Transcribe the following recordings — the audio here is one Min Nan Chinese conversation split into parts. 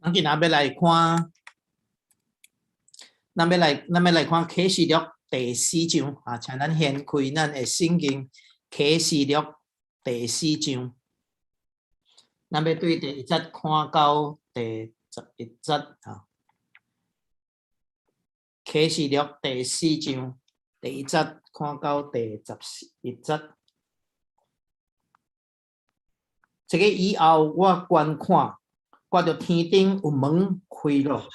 咱今仔欲來看，咱欲來看啟示錄第四章啊，請咱掀開咱的聖經啟示錄第四章，咱欲對第一節看到第十一節啊。啟示錄第四章第一節看到第十一節。這个以後，我觀看，看著天頂有門開了。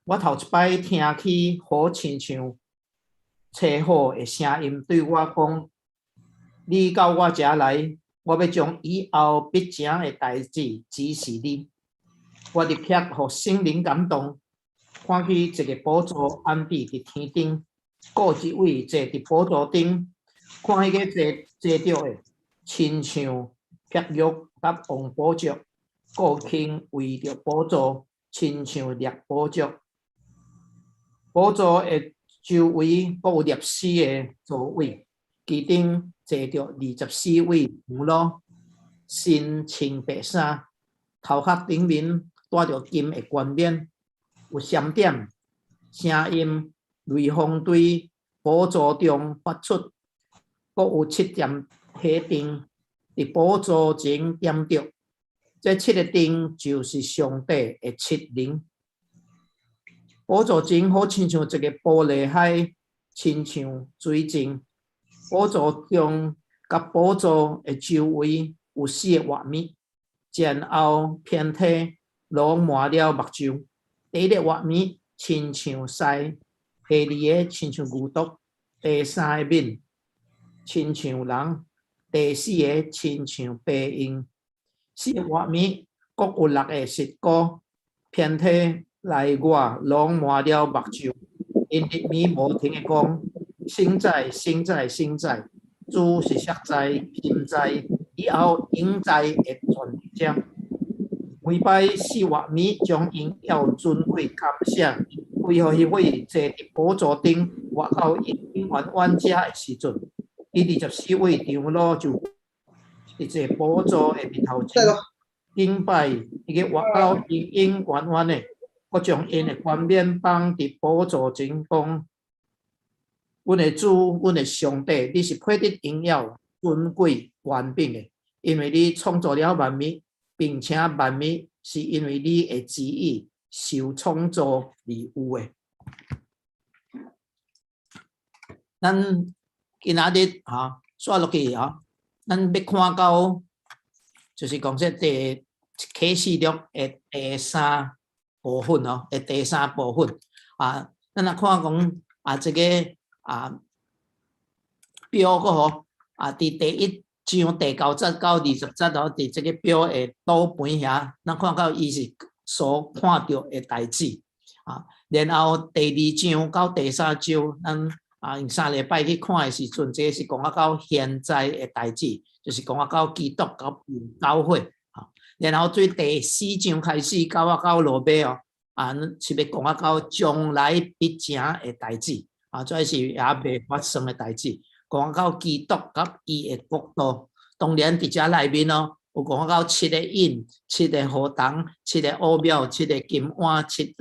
我頭一擺聽起好親像車禍的聲音對我講：你到我遮來，我欲將以後必成的代誌指示你。我立刻予聖靈感動，看見一个寶座安置佇天頂，閣有一位坐佇寶座頂，看彼个坐著的，親像碧玉佮黃寶石，高卿圍著寶座，親像綠寶石。寶座的周圍閣有律師的座位，其中坐著二十四位長老，身穿白衫，頭殼頂面戴著金的冠冕，有閃電聲音、雷鋒對寶座中發出，閣有七點火燈佇寶座前點著。這七个燈就是上帝的七靈。寶座前好親像一个玻璃海，親像水晶。寶座中佮寶座的周圍有四个活物，前後遍體攏滿了目睭。第一个活物親像獅，第二个親像牛犢，第三个面親像人，第四个親像白鷹。四个活物各有六个翼鼓，遍體內外攏滿了目睭。𪜶日暝無停的講：聖哉，聖哉，聖哉！主是昔在、今在、以後永在的全能者。每擺四活物將榮耀、尊貴、感謝歸予彼位坐佇寶座頂，活到永永遠遠者的時陣，彼二十四位長老就佇坐寶座的面頭前敬拜彼个活到永永遠遠的，閣將𪜶的冠冕放佇寶座前，講：阮的主，阮的上帝，你是配得榮耀、尊貴、權柄的，因為你創造了萬物，並且萬物是因為你的旨意受創造而有的。咱今仔日哈，煞落去哈，咱欲看到就是講說第啟示錄的第三部分哦，的第三部分啊，咱若看講啊，這个啊表閣吼啊，佇第一章第九節到二十節哦，佇這个表的倒邊遐，咱看到伊是所看著的代誌啊。然後第二章到第三章，咱啊用三禮拜去看的時陣，這是講啊到現在的代誌，就是講啊到基督佮教會啊。然後對第四章開始到啊到落尾哦，啊，是欲講啊到將來必成的代誌啊，這是猶未發生的代誌。講到基督佮伊的國度，當然佇遮內面哦，有講到七个印、七个河童、七个奧廟、七个金碗、七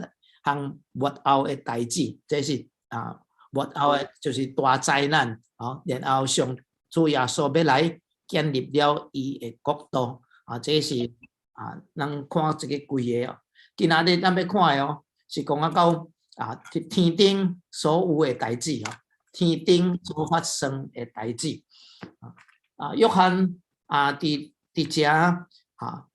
項末後的代誌，這是啊末後的，就是大災難啊。然後上主耶穌欲來建立了伊的國度啊，這是啊，咱看這个規个哦。今仔日咱欲看的哦，是講啊到啊天頂所有的代誌哦。天頂所發生的代誌啊啊！約翰啊，佇遮啊，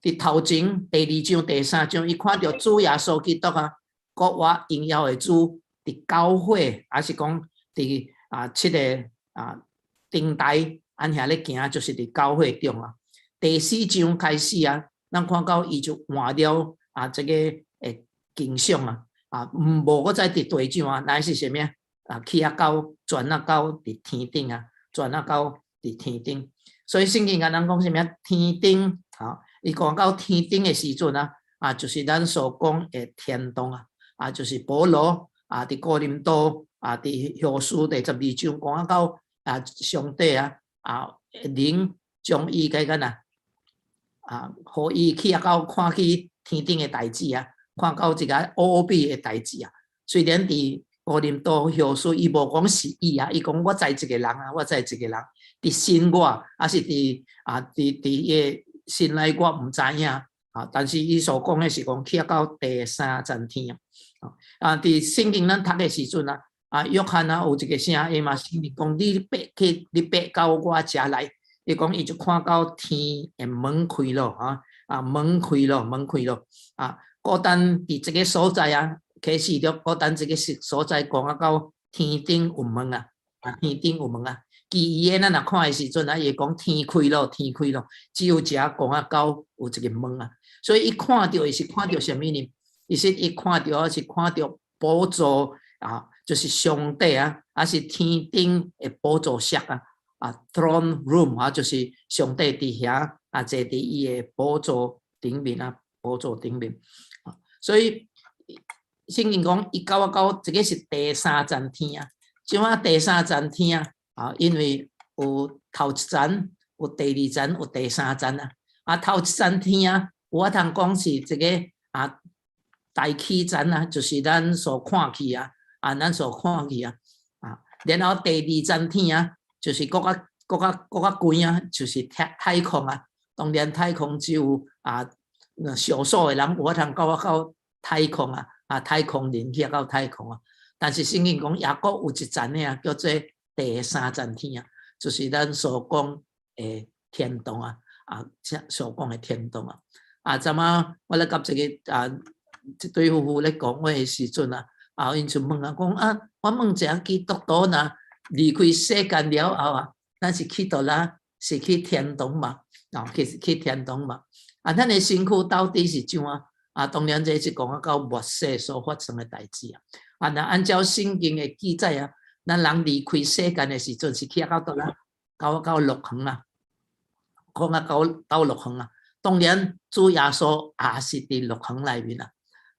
佇頭前第二章、第三章，伊看著主耶穌基督啊，國活榮耀的主佇教會，抑是講佇啊七个啊燈台按遐咧行，就是佇教會中啊。第四章開始啊，咱看到伊就換了啊，這个的景象啊，啊，毋無閣再佇地上啊，乃是啥物啊？啊，去啊到轉啊到佇天頂啊，轉啊到佇天頂。所以聖經共咱講啥物啊？天頂，吼，伊講到天頂的時陣啊，啊，就是咱所講的天堂啊，啊，就是保羅啊，佇哥林多啊，佇後書第十二章講到啊，上帝啊，啊，靈將伊該干啊，啊，予伊去啊到看去天頂的代誌啊，看到一個奧秘的代誌啊。雖然佇哥林多後書，伊無講是伊啊，伊講我知一個人啊，我知一個人佇信我，抑是佇啊佇佇伊个心內我毋知影啊。但是伊所講的是講去到第三層天啊。啊，佇聖經咱讀的時陣啊，啊約翰啊有一個聲，伊嘛承認講你爬去，你爬到我遮來，伊講伊就看到天的門開咯，啊啊門開咯，門開咯，啊，孤單佇這個所在啊。啟示錄孤單這個所在講啊到天頂有門啊，啊天頂有門啊。其餘的咱若看的時陣啊，伊會講天開咯，天開咯，只有遮講啊到有一個門啊。所以伊看著伊是看著啥物呢？伊是伊看著是看著寶座啊，就是上帝啊，抑是天頂的寶座室啊，啊 throne room 啊，就是上帝佇遐啊，坐佇伊的寶座頂面啊，寶座頂面啊，所以。聖經講，伊到啊到，這個是第三層天啊。這馬第三層天啊，啊，因為有頭一層、有第二層、有第三層啊。啊，頭一層天啊，有法通講是這個啊大氣層啊，就是咱所看去啊，啊，咱所看去啊，啊，然後第二層天啊，就是閣較閣較閣較懸啊，就是太太空啊。當然太空只有啊少數的人有法通到到太空啊。啊，太空人去到太空啊！但是聖經講，抑閣有一層啊，叫做第三層天啊，就是咱所講的天堂啊，啊，所講的天堂啊。啊，昨仔我咧佮一個啊，一對夫婦咧講話的時陣啊，啊，𪜶就問啊，講啊，我問一下基督徒若離開世間了後啊，咱是去佗啦？是去天堂嘛？啊，去去天堂嘛？啊，咱的身軀到底是怎啊？啊，當然這是講啊到末世所發生的代誌啊。啊，若按照聖經的記載啊，咱人離開世間的時陣是去到佗啦？到到樂園啊，講啊到到樂園啊。當然主耶穌也是佇樂園內面啊，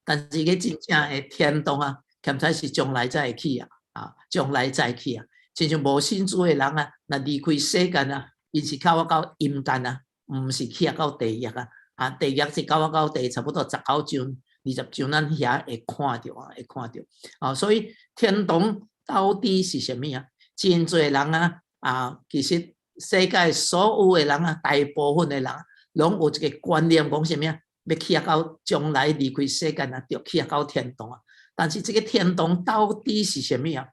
但是個真正的天堂啊，兼且是將來才會去啊，啊，將來才去啊。親像無信主的人啊，若離開世間啊，𪜶是去到陰間啊，毋是去到地獄啊。啊，地獄是到到第差不多19章、20章，咱遐會看著啊，會看著。啊，所以天堂到底是啥物啊？真濟人啊，啊，其實世界所有的人啊，大部分的人攏有一個觀念，講啥物啊？欲去到將來離開世間啊，就去到天堂啊。但是這個天堂到底是啥物啊？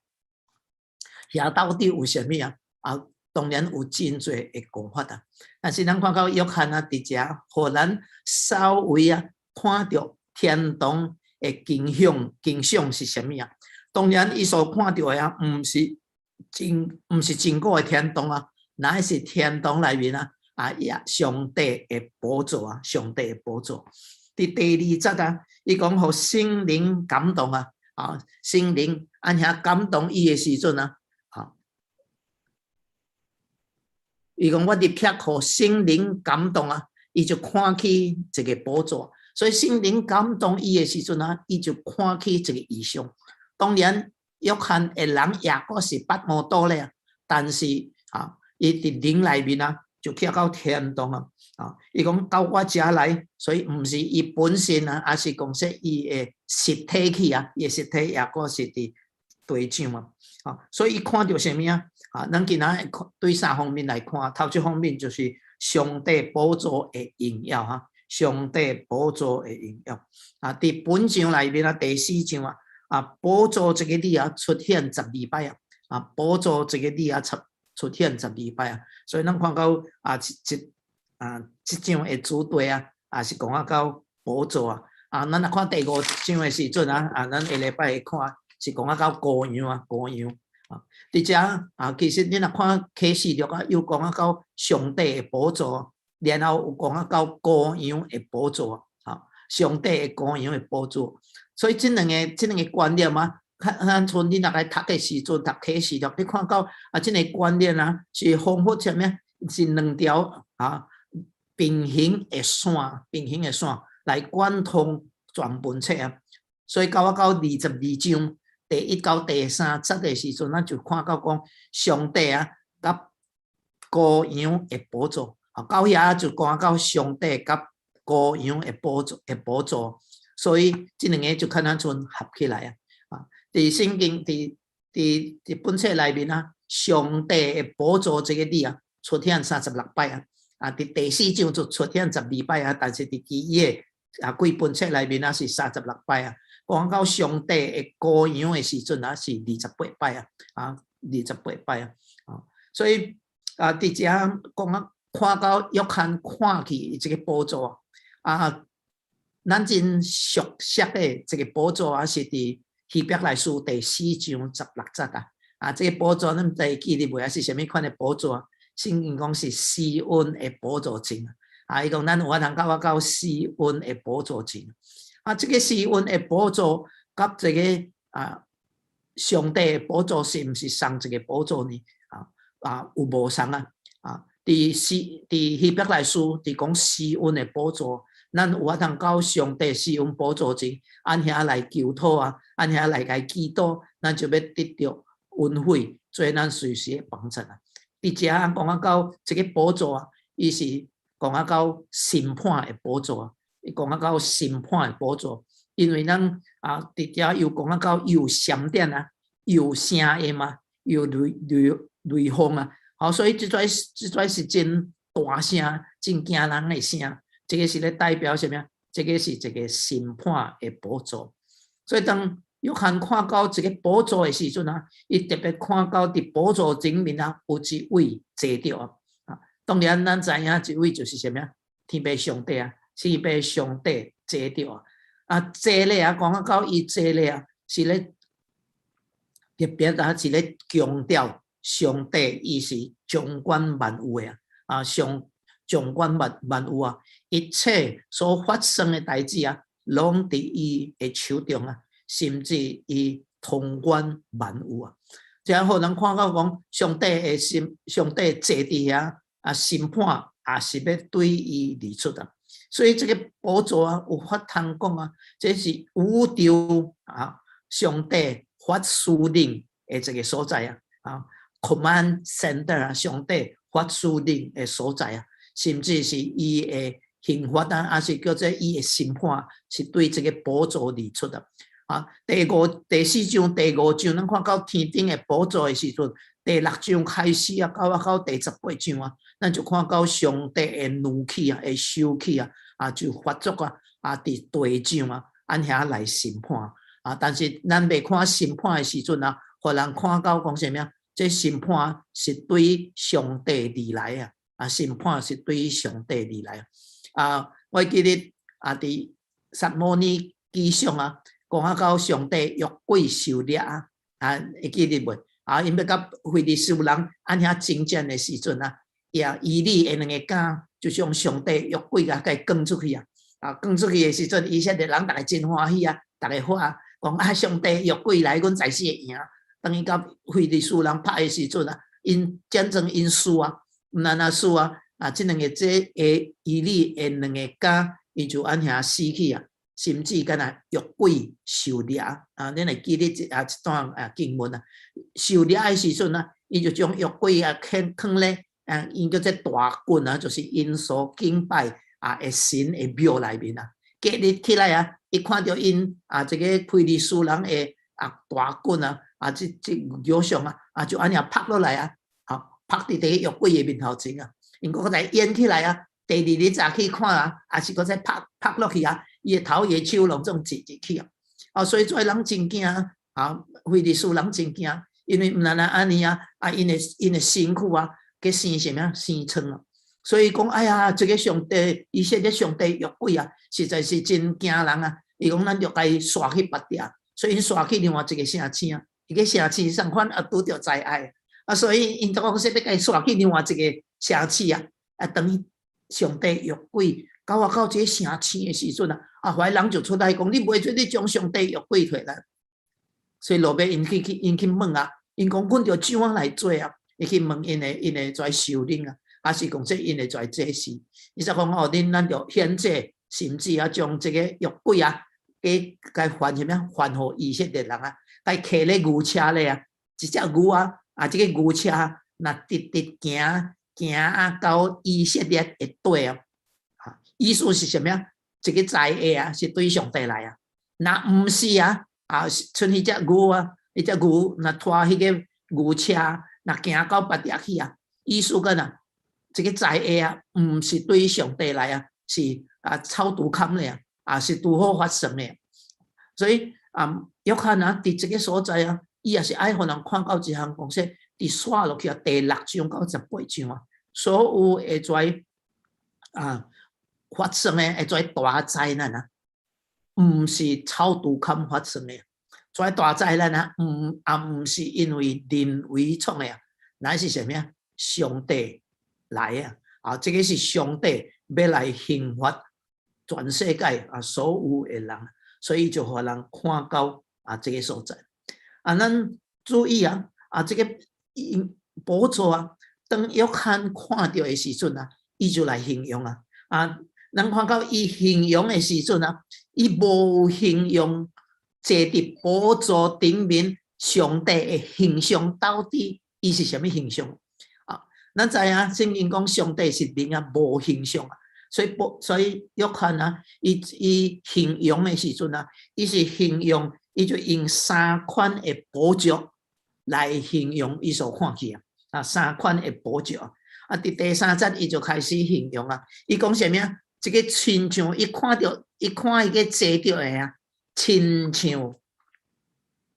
遐到底有啥物啊？啊，當然有真濟的講法啊。但是咱看到約翰啊，佇遮，予咱稍微啊看著天堂的景象，景象是啥物啊？當然，伊所看著的啊，毋是真，毋是真個的天堂啊，乃是天堂內面啊，啊，上帝的寶座啊，上帝的寶座。佇第二節啊，伊講予聖靈感動啊，啊，聖靈按遐感動伊的時陣啊。伊講我入去予聖靈感動啊，伊就看去一個寶座，所以聖靈感動伊的時陣啊，伊就看去一個異象。當然，約翰的人也閣是拔摩島咧，但是啊，伊佇靈內面啊，就去到天堂啊。啊，伊講到我遮來，所以毋是伊本身啊，抑是講說伊的實體去啊，伊的實體也閣是佇地上啊。啊，所以伊看著啥物啊？啊，咱今仔對三方面來看，頭一方面就是上帝寶座的榮耀哈，上帝寶座的榮耀。啊，佇本章內面啊，第四章啊，啊，寶座這個字啊出現十二擺啊，啊，寶座這個字啊出出現十二擺啊，所以咱看到啊，這這啊，這章的主題啊，也是講啊到寶座啊，啊，咱若看第五章的時陣啊，啊，咱下禮拜會看是講啊到羔羊啊，羔羊啊，佇遮啊，其實你若看啟示錄啊，又講啊到上帝的寶座，然後有講啊到羔羊的寶座啊，上帝的羔羊的寶座，所以這兩個觀念啊，較咱像你若來讀的時陣，讀啟示錄，你看到啊，這個觀念啊，是彷彿啥物？是兩條啊平行的線，平行的線來貫通全本冊啊。所以到我到22章第一到第三節的時陣，咱就看到講上帝啊，佮羔羊的寶座，啊，到遐就講到上帝佮羔羔羊的寶座的寶座，所以這兩个就較若像合起來啊！啊，佇聖經佇佇佇本冊內面啊，上帝的寶座這个字啊，出現36擺啊！啊，佇第四章就出現12擺啊，但是佇其餘的啊幾本冊內面啊是三十六擺啊。講到上帝的羔羊的時陣啊，是二十八擺啊！啊，二十八擺啊！啊，所以啊，佇遮講啊，看到約翰看去這个寶座啊，咱真熟悉的這个寶座啊，是佇希伯來書第四章16節啊。啊，這个寶座咱毋知會記得未？啊，是啥物款的寶座？聖經講是施恩的寶座前啊，伊講咱有法通到到施恩的寶座前啊，這个施恩的寶座佮這个啊上帝的寶座是毋是仝一个寶座呢？啊啊，有無仝啊？啊，佇詩佇希伯來書佇講施恩的寶座，咱有法通到上帝施恩寶座前，按遐來求討啊，按遐來共伊祈禱，咱就欲得著恩惠，做咱隨時的幫助啊。佇遮講啊到這个寶座啊，伊是講啊到審判的寶座啊，伊講啊到審判的寶座，因為咱啊佇遮又講啊到有閃電啊，有聲音啊，有雷雷雷鋒啊，好，所以這跩這跩是真大聲、真驚人的聲，這个是咧代表啥物？這个是一个審判的寶座，所以當約翰看到這个寶座的時陣啊，伊特別看到佇寶座前面啊，有一位坐著啊。啊，當然咱知影這位就是啥物啊？天父上帝啊，天父上帝坐著啊。啊，坐咧啊，講啊到伊坐咧啊，是咧特別啊，是咧強調上帝伊是掌管萬有的啊，啊上掌管萬萬有啊，一切所發生的代誌啊，攏佇伊的手中啊。甚至伊統管萬有啊！這樣予人看到講，上帝的審，上帝坐佇遐啊，審判也是欲對伊而出啊。所以這个寶座啊，有法通講啊，這是宇宙啊，上帝發諭令的這个所在啊，啊，command center 啊，上帝發諭令的所在啊，甚至是伊的刑罰啊，抑是叫做伊的審判，是對這个寶座而出的。啊，第五、第四章、第五章，咱看到天頂的寶座的時陣，第六章開始啊，到啊到第十八章啊，咱就看到上帝的怒氣啊，的受氣啊，啊就發作啊，啊佇地上啊，按遐來審判啊。但是咱欲看審判的時陣啊，予人看到講啥物啊？這審判是對上帝而來啊！啊，審判是對上帝而來啊！我記得啊，佇撒母耳記上啊，講啊到上帝約櫃受掠啊，啊會記得袂？啊，𪜶欲佮非利士人按遐爭戰的時陣啊，也以利的兩个囝就將上帝約櫃啊，共扛出去啊，啊扛出去的時陣，以色列人逐家真歡喜啊，逐家喊講啊，上帝約櫃來，阮在世會贏。當伊佮非利士人拍的時陣啊，𪜶戰爭𪜶輸啊，毋但若輸啊，啊，這兩个這个以利的兩个囝，伊就按遐死去啊。甚至敢若約櫃受掠啊！恁會記得這啊這段啊經文啊？受掠的時陣啊，伊就將約櫃啊囥囥咧啊，𪜶叫做大袞啊，就是𪜶所敬拜啊的神的廟內面啊。隔日起來啊，伊看著𪜶啊，這个非利士人的啊大袞啊，啊這這偶像啊，啊就按呢拍落來啊，啊拍佇佇個約櫃的面頭前啊，𪜶閣再掩起來啊。第二日早起看啊，也是閣再拍拍落去啊，伊的頭伊的手攏總折入去啊！啊，所以這人真驚啊，非利士人真驚，因為毋但若按呢啊，啊，𪜶的身軀啊，去生啥物啊？生瘡啊！所以講，哎呀，這个上帝，以色列上帝約櫃啊，實在是真驚人啊！伊講咱著共伊徙去別地，所以𪜶徙去另外一个城市啊，彼个城市仝款也拄著災害啊，所以𪜶就講說欲共伊徙去另外一个城市啊，啊，當伊上帝約櫃到啊到這个城市的時陣啊，啊，遐人就出來講，你袂准你將上帝約櫃提來。所以落尾𪜶去去𪜶去問啊，𪜶講阮著怎樣來做啊？伊去問𪜶的這首領啊，抑是講這𪜶的這祭司，伊才講哦，恁咱著獻祭，甚至啊將這个約櫃啊，給共還啥物？還予以色列人啊，共騎咧牛車咧啊，一隻牛啊，啊這个牛車若直直行行啊到以色列的地啊，意思是啥物啊？這个災禍啊，是對上帝來啊。若毋是啊，啊，像彼隻牛啊，彼隻牛若拖彼个牛車，若行到別遐去啊，意思講啊，這个災禍啊，毋是對上帝來啊，是啊臭拄坎咧啊，啊是拄好發生的。所以啊，約翰啊，佇這个所在啊，伊也是愛予人看到一項講說，佇紲落去啊，第六章到18章啊，所有會在啊發生的會在大災難啊，毋是臭拄坎發生的，這大災難啊，毋也毋是因為人為創的啊，乃是啥物啊？上帝來啊！啊，這个是上帝欲來刑罰全世界啊所有的人，所以就予人看到啊這个所在。啊，咱注意啊，啊，這个寶座啊，當約翰看著的時陣啊，伊就來形容啊，啊，咱看到伊形容的時陣啊，伊無形容坐佇寶座頂面上帝的形象到底伊是啥物形象啊？咱知影聖經講上帝是靈啊，無形象啊，所以約翰啊，伊形容的時陣啊，伊是形容，伊就用三款的寶石來形容伊所看見啊，啊，三款的寶石啊，佇第三節伊就開始形容啊，伊講啥物啊？這个親像伊看著，伊看伊個坐著的啊，親像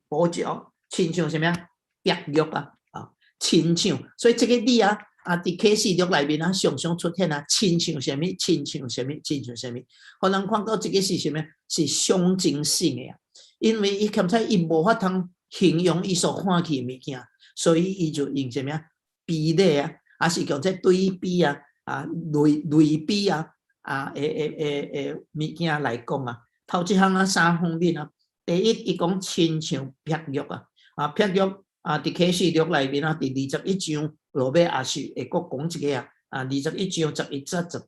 寶石，親像啥物啊？碧玉啊，啊，親像，所以這个字啊，啊，佇啟示錄內面啊，常常出現啊，親像啥物？親像啥物？親像啥物？予人看到這个是啥物？是象徵性的啊，因為伊剛才伊無法通形容伊所看見的物件，所以伊就用啥物啊？比例啊，還是講這對比啊，啊類比啊，啊，的物件來講啊。頭一項啊，三方面啊，第一，伊講親像碧玉啊，啊，碧玉啊，佇啟示錄內面啊，佇21章落尾也是會閣講一个啊，啊，21章11節、18節、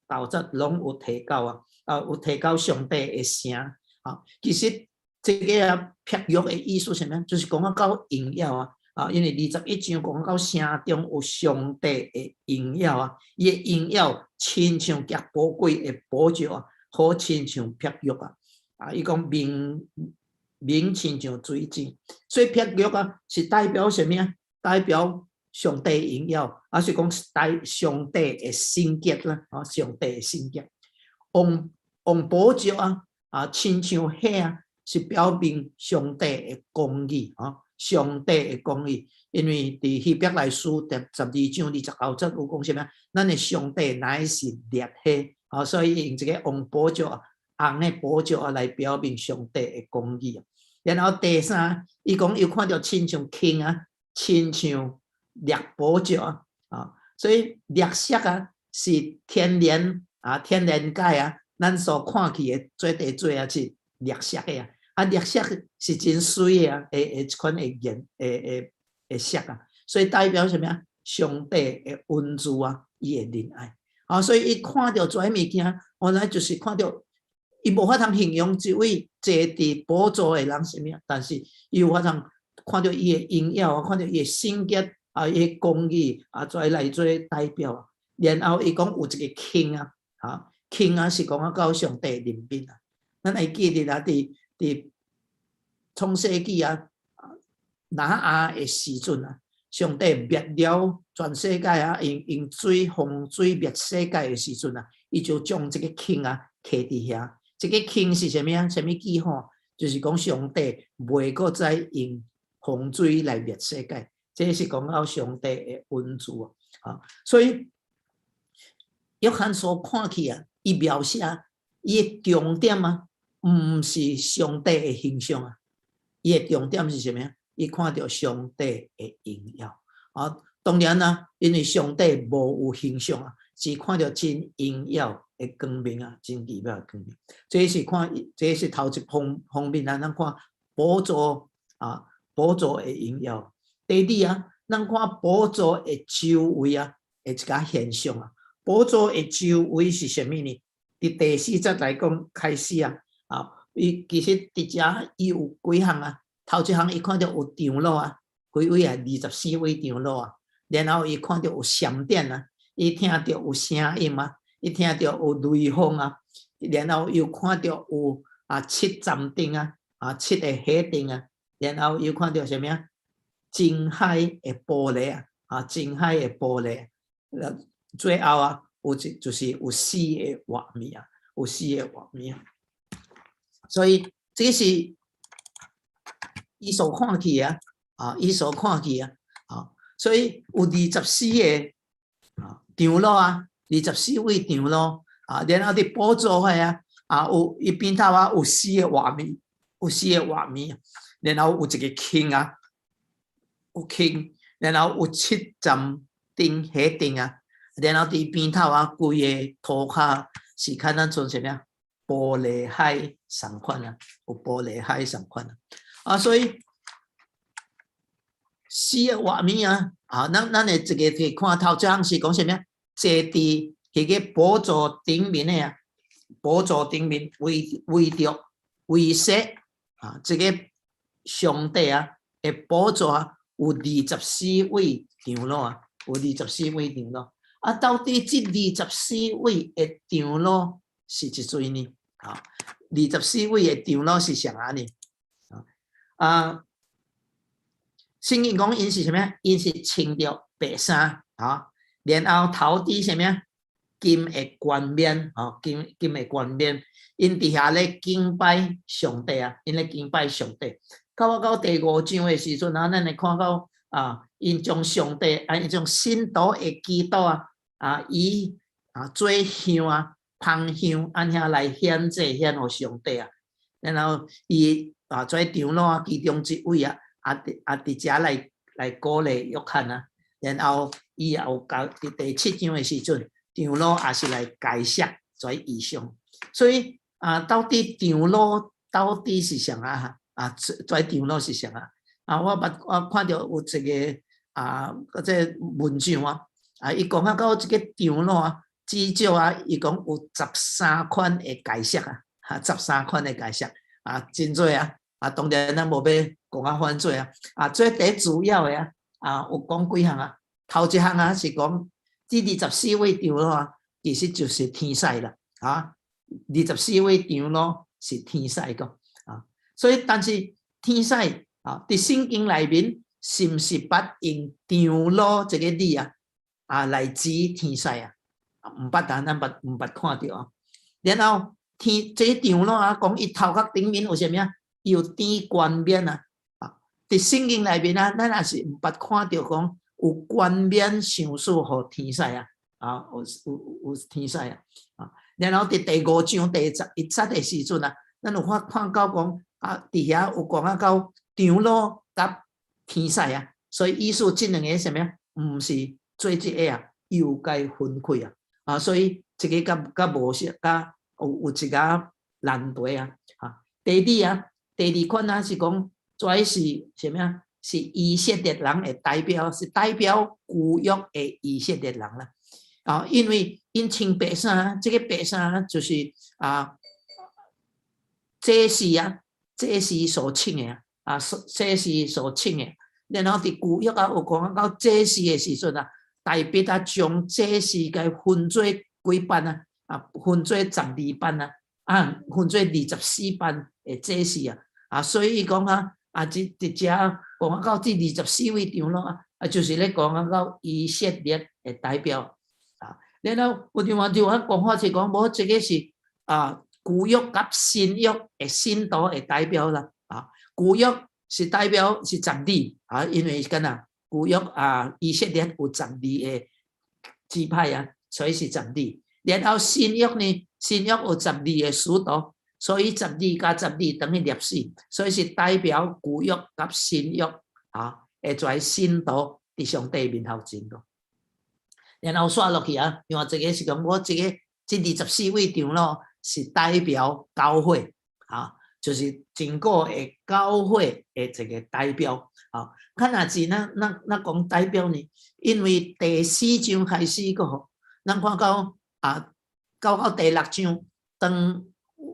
19節攏有提到啊，啊，有提到上帝的城啊。其實這个啊，碧玉的意思啥物？就是講到榮耀啊，啊，因為21章講到城中有上帝的榮耀啊，伊的榮耀親像極寶貴的寶石啊，好親像碧玉啊，啊，伊講明明親像水晶，所以碧玉啊是代表啥物啊？代表上帝榮耀，還是講代上帝的聖潔啦？啊，上帝的聖潔。黃寶石啊，啊，親像火啊，是表明上帝的公義啊，上帝的公義。因為佇希伯來書第12章29節有講啥物？咱的上帝乃是烈火，啊，所以用這个黃寶石、紅的寶石啊來表明上帝的公義。然後第三，伊講又看著親像金啊，親像綠寶石啊，啊，所以綠色啊是天然啊，天然界啊，咱所看見的做地做啊是綠色的啊，啊，綠色是真媠的啊，的一款的顏的色啊，所以代表啥物啊？上帝的恩慈啊，伊的仁愛啊，所以伊看著這物件，原來就是看著伊無法通形容這位坐佇寶座的人啥物啊，但是伊有法通看著伊的榮耀啊，看著伊的聖潔啊，伊的公義啊，這來做代表啊。然後伊講有一个坑啊，啊，坑啊是講啊到上帝憐憫啊。咱會記得啊，佇創世紀啊，挪亞的時陣啊，上帝滅了全世界啊，用水洪水滅世界的時陣啊，伊就將這个坑啊徛佇遐。這个坑是啥物啊？啥物記號？就是講上帝袂閣再用洪水來滅世界。這是講到上帝的恩慈啊！所以約翰所看去啊，伊描寫伊的重點啊，毋是上帝的形象啊，伊的重點是啥物啊？伊看著上帝的榮耀啊！當然啦，因為上帝無有形象啊，只看著真榮耀的光明啊，真奇妙的光明。這是看，這是頭一方面啊，咱看寶座啊，寶座的榮耀。第二啊，咱看寶座的周圍啊，的一个現象啊。寶座的周圍是啥物呢？佇第四節來講開始啊，啊，伊其實佇遮伊有幾項啊。頭一項伊看著有長老啊，幾位啊？24位長老啊。然後伊看著有閃電啊，伊聽著有聲音啊，伊聽著有雷鋒啊，然後又看著有七盞燈啊，七个火燈啊，然後又看著啥物啊？深海的玻璃啊，深海的玻璃。最後啊，有一就是有死的畫面啊，有死的畫面啊。所以這個是伊所看見啊，伊所看見啊，所以有二十四个長老啊，24位長老啊，然後佇寶座遐啊，有伊邊頭啊有死的畫面，有死的畫面，然後有一个坑啊，有坑，然後有七盞燈火燈啊，然後佇邊頭啊，規個塗跤是較咱像啥物啊？玻璃海仝款啊，有玻璃海仝款啊，所以死的畫面啊，咱會一个去看頭一項是講啥物啊？坐佇彼个寶座頂面的啊，寶座頂面圍圍著圍說啊，這個上帝啊的寶座啊，有二十四位長老啊，有二十四位長老。到底這二十四位的長老是一濟呢？二十四位的長老是啥仔呢？聖經講𪜶是啥物？𪜶是穿著白衫，然後頭戴啥物？金的冠冕，金的冠冕，𪜶佇遐咧敬拜上帝啊，𪜶咧敬拜上帝。到第五章的時陣啊，咱會看到啊，𪜶將上帝啊，𪜶將信徒的祈禱啊，以做香啊，芳香按遐來獻祭獻予上帝啊。然後伊做長老啊，其中一位啊，佇遮來鼓勵約翰啊。然後伊也有講佇第七章的時陣，長老也是來解釋這異象。所以啊，到底長老到底是啥啊？這長老是啥啊？我捌我看著有一个這個文章啊，伊講啊到這个長老啊，至少啊，伊講有十三款的解釋啊，十三款的解釋啊，真濟啊，當然咱無欲講啊反濟啊，最第主要的啊，有講幾項啊，頭一項啊是講這二十四位長老啊，其實就是天使啦，二十四位長老是天使個，所以但是天使啊，佇聖經內面是毋是捌用長老這个字啊？來指天使啊？毋捌啊，咱捌毋捌看著啊。然後天這個長老啊，講伊頭殼頂面有啥物啊？有戴冠冕啊！佇聖經內面啊，咱也是毋捌看著講有冠冕賞賜予天使啊！有天使啊！然後佇第五章第11節的時陣啊，咱有發看到講啊，佇遐有講啊到長老佮天使啊，所以意思這兩个啥物啊？毋是做一个啊，又共分開啊！所以這个佮無是佮有一个難題啊！第二啊，第二款啊是講，這是啥物啊？是以色列人的代表，是代表舊約的以色列人啦。因為𪜶穿白衫，這個白衫就是祭司啊，祭司所穿的啊，祭司所穿的。然後佇舊約啊，有講到祭司的時陣啊，大衛啊將祭司共分做幾班啊？分做十二班啊，分做二十四班的祭司啊，所以伊講啊，這佇遮講到這二十四位長老啊，就是咧講啊到以色列的代表啊。然後有另外一種講法是講，無這个是舊約佮新約的信徒的代表啦。舊約是代表是十二啊，因為敢若舊約啊，以色列有十二个支派啊，所以是十二。然後新約呢，新約有十二个使徒，所以十二加十二等於24，所以是代表舊約佮新約啊，會在信徒佇上帝面頭前咯。然後煞落去啊，另外一个是講我這个這二十四位長老是代表教會啊，就是整個的教會的一個代表啊。較若是咱講代表呢，因為第四章開始個吼，咱看到啊，到第六章，當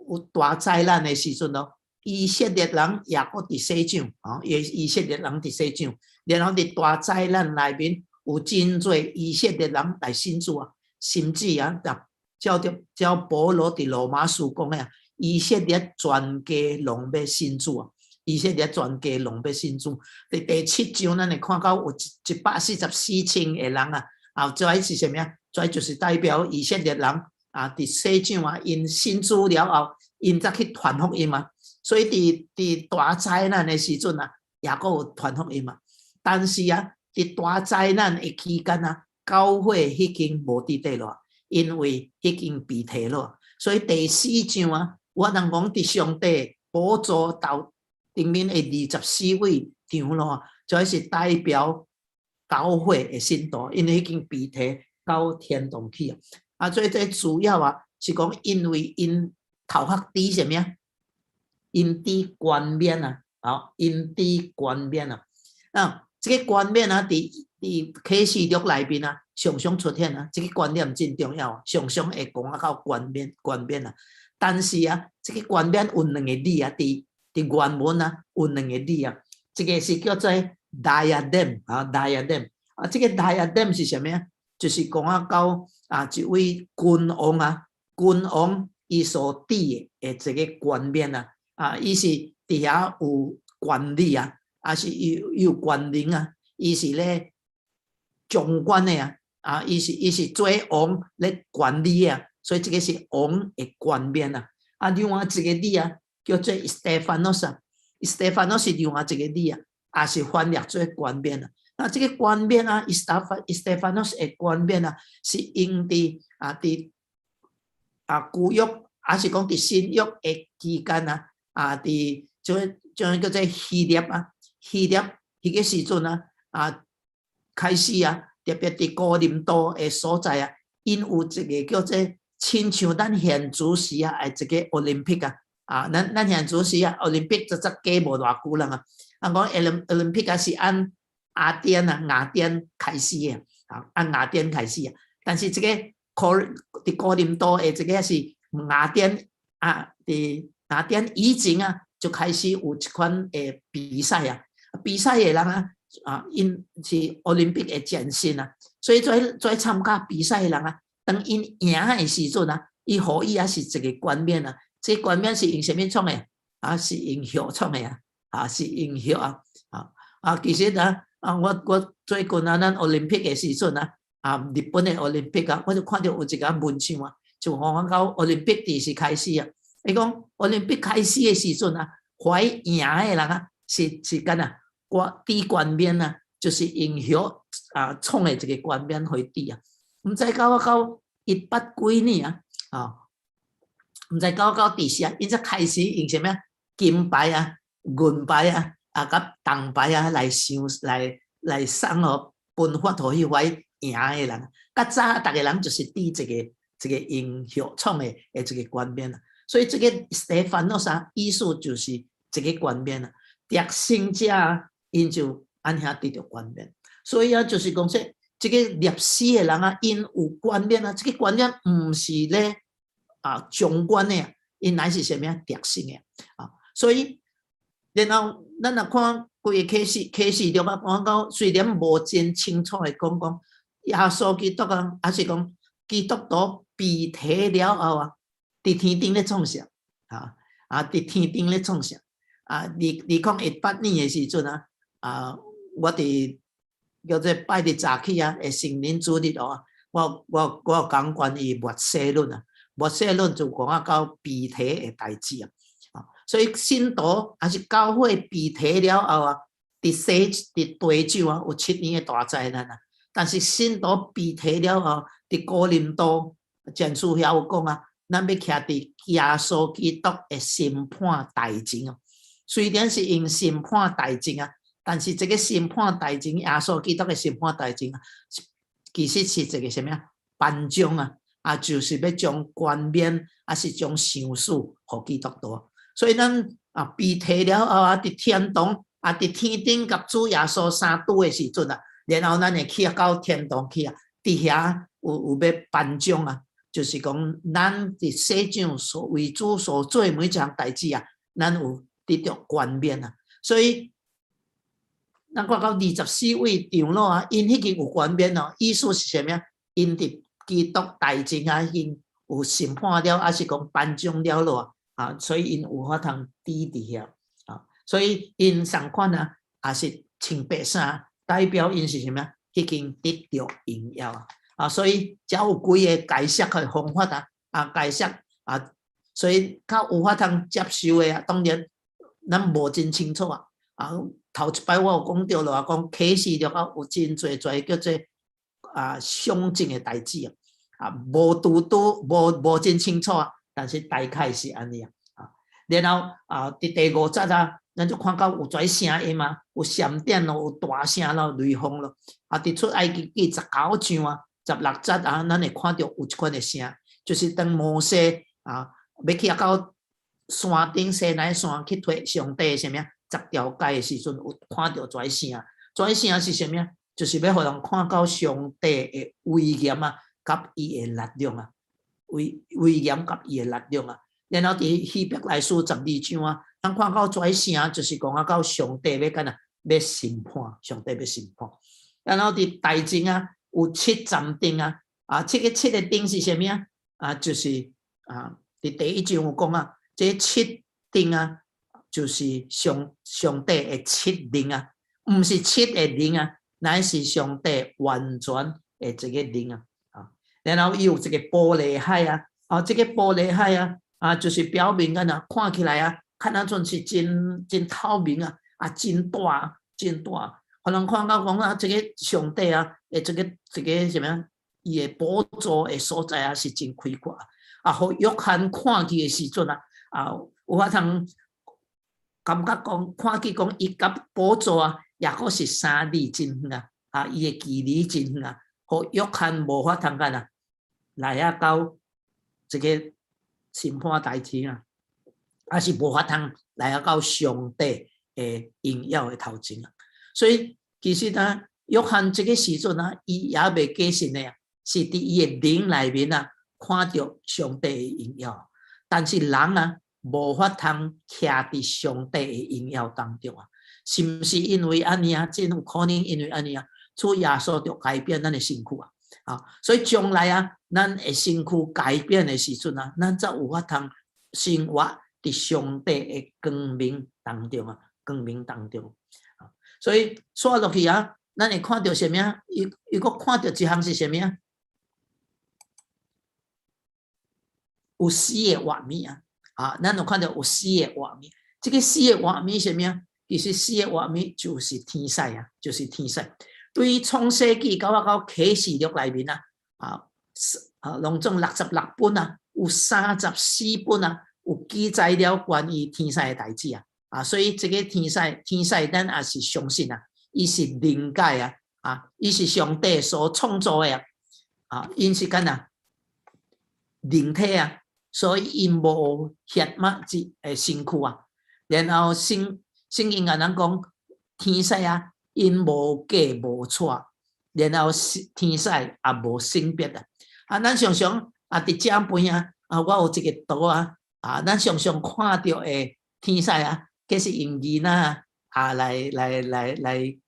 有大災難的時陣咯，以色列人也閣佇洗獎啊，以色列人佇洗獎，然後佇大災難內面有真濟以色列人來信主啊，甚至啊，照著照保羅佇羅馬書講的啊，以色列全家攏欲信主啊，以色列全家攏欲信主。佇第七章，咱會看到有144千个人啊，啊，這是啥物啊？這就是代表以色列人啊，佇世上啊，𪜶信主了後，𪜶才去傳福音啊。所以佇大災難的時陣啊，也閣有傳福音啊。但是啊，佇大災難的期間啊，教會已經無佇底咯，因為已經被提了。所以第四章啊，我通講佇上帝寶座頭頂面的二十四位長老，這是代表教會的信徒，因為已經被提到天堂去啊。啊，所以這主要啊是講，因為𪜶頭殼戴啥物啊？𪜶戴冠冕啊，啊，𪜶戴冠冕啊。啊，這個冠冕啊，佇啟示錄內面啊，常常出現啊。這個觀念真重要，常常會講啊到冠冕冠冕啊。但是啊，這個冠冕有兩個字啊，佇原文啊有兩個字啊，一個是叫做 diadem 啊，diadem 啊，這個 diadem 是啥物啊？就是講啊到啊一位君王啊，君王伊所戴的一個冠冕啊，啊，伊是佇遐有權力啊，抑是有權能啊，伊是咧掌管的啊，啊，伊是做王咧管理啊，所以這個是王的冠冕啊。啊，另外一個字啊，叫做 Stephanos 啊，Stephanos 是另外一個字啊，也是翻譯做冠冕啊。那這個冠冕啊，Stephanos 的冠冕啊，是用佇啊佇啊舊約，抑是講佇新約的期間啊，啊佇這叫做希臘啊，希臘彼個時陣啊，啊開始啊，特別佇哥林多的所在啊，𪜶有一個叫做親像咱現主時啊，的一個奧林匹克啊，啊，咱現主時啊，奧林匹克才過無偌久啦啊，啊講奧林匹克是按雅典啊，雅典開始的，啊，按雅典開始啊，但是這個佇哥林多的這個是雅典啊，佇雅典以前啊，就開始有這款的比賽啊，比賽的人啊，啊，𪜶是奧林匹克的前身啊，所以做參加比賽的人啊，當𪜶贏的時陣啊，伊予伊也是一個冠冕啊，這個冠冕是用啥物創的？啊，是用玉創的啊，啊，是用玉啊，啊啊，其實啊，啊，我最近啊，咱奧林匹克的時陣啊，啊，日本的奧林匹克啊，我就看著有一個文章啊，就講到奧林匹克佇時開始啊，伊講奧林匹克開始的時陣啊，凡贏的人啊，是敢若戴冠冕啊，就是用玉啊創的一個冠冕予伊戴啊，毋知到一八幾年啊，啊，毋知到佇時啊，𪜶才開始用啥物啊金牌啊、銀牌啊、啊佮銅牌啊來賞來送予頒發予彼位贏的人。較早逐个人就是戴一個用玉創的一個冠冕啊。所以這個 Stephanos 啊，意思就是一個冠冕啊。得勝者𪜶就按遐得著冠冕。所以啊，就是講說，這個歷史的人啊，𪜶有冠冕啊，這個冠冕毋是咧啊將軍的啊，𪜶乃是啥物啊？得勝的啊。所以，然後咱若看規个啟示錄啊，看到雖然無真清楚的講講耶穌基督啊，抑是講基督徒被提了後啊，佇天頂咧創啥？啊啊，佇天頂咧創啥？啊，2018年的時陣啊，啊，我佇叫做拜日早起啊，的聖靈主日哦，我講關於末世論啊，末世論就講啊到被提的代誌啊，啊，所以信徒抑是教會被提了後啊，佇地上啊有7年的大災難啊，但是信徒被提了後，佇哥林多前書遐有講啊，咱欲徛佇耶穌基督的審判台前哦，雖然是用審判台前啊，但是這個審判台前，耶穌基督的審判台前啊，其實是一個啥物啊？頒獎啊，啊，就是欲將冠冕，抑是將賞賜予基督徒。所以咱啊被提了後啊，佇天堂啊，佇天頂佮主耶穌相拄的時陣啊，然後咱會去到天堂去啊，佇遐有欲頒獎啊，就是講咱佇世上所為主所做每一項代誌啊，咱有得著冠冕啊，所以咱看到二十四位長老啊，𪜶已經有冠冕咯，意思是啥物啊？𪜶佇基督台前啊，已經有審判了，抑是講頒獎了囉啊，所以𪜶有法通佇佇遐啊，所以𪜶仝款啊，也是穿白衫，代表𪜶是啥物啊？已經得著榮耀啊！啊，所以才有幾个解釋的方法啊，啊解釋啊，所以較有法通接受的啊，當然咱無真清楚啊。啊，頭一擺我有講著囉，講啟示錄啊，有真濟濟叫做啊相證的代誌啊，啊無拄拄無無真清楚啊，但是大概是按呢啊。啊，然後啊，佇第五節啊，咱就看到有這聲音啊，有閃電咯，有大聲咯，雷鋒咯。啊，佇出埃及記19章啊，16節啊，咱會看著有這款的聲，就是當摩西啊，欲去到山頂西奈山去提上帝啥物啊？十條誡的時陣，有看著這聲，這聲是啥物啊？就是欲予人看到上帝的威嚴啊，佮伊的力量啊，威威嚴佮伊的力量啊。然後佇希伯來書12章啊，咱看到這聲，就是講啊，到上帝欲按怎欲審判，上帝欲審判。然後佇大前啊，有七盞燈啊，啊，這个七个燈是啥物啊？啊，就是啊，佇第一章有講啊，這七燈啊，就是上上帝的七靈啊，毋是七个靈啊，乃是上帝完全的這个靈啊。啊，然後伊有一个玻璃海啊，啊，這个玻璃海啊，啊，就是表明按怎看起來啊，看那陣是真真透明啊，啊，真大真大，予人看到講啊，這个上帝啊，的這个這个啥物啊，伊的寶座的所在啊，是真開闊啊，予約翰看去的時陣啊，啊，有法通感覺講，看見講伊佮寶座啊，抑閣是3里真遠啊，啊，伊的距離真遠啊，予約翰無法通按怎來啊到這个審判台前啊，抑是無法通來啊到上帝的榮耀的頭前啊。所以其實啊，約翰這个時陣啊，伊猶未過身的啊，是佇伊的靈內面啊，看著上帝的榮耀，但是人啊，無法通徛佇上帝的榮耀當中啊，是毋是因為按呢啊？真有可能因為按呢啊，主耶穌就改變咱的身軀啊！啊，所以將來啊，咱的身軀改變的時陣啊，咱才有法通生活佇上帝的光明當中啊，光明當中。啊，所以煞落去啊，咱會看著啥物啊？伊伊閣看著一項是啥物啊？有死的畫面啊！啊，咱有看著有死的畫面，這个死的畫面是啥物啊？其實死的畫面就是天使啊，就是天使。對創世紀到啊到啟示錄內面啊，啊，啊，攏總66本啊，有34本啊，有記載了關於天使的代誌啊。啊，所以這个天使，天使咱也是相信啊，伊是靈界啊，啊，伊是上帝所創造的啊，啊，𪜶是按怎靈體啊。所以𪜶無血肉之的身軀啊，然後聖聖經共咱講，天使啊，𪜶無嫁無娶，然後天使也無性別啊。啊，咱常常啊，佇遮邊啊，啊，我有一個圖啊，啊，咱常常看著的天使啊，這是用囡仔啊來來來來，予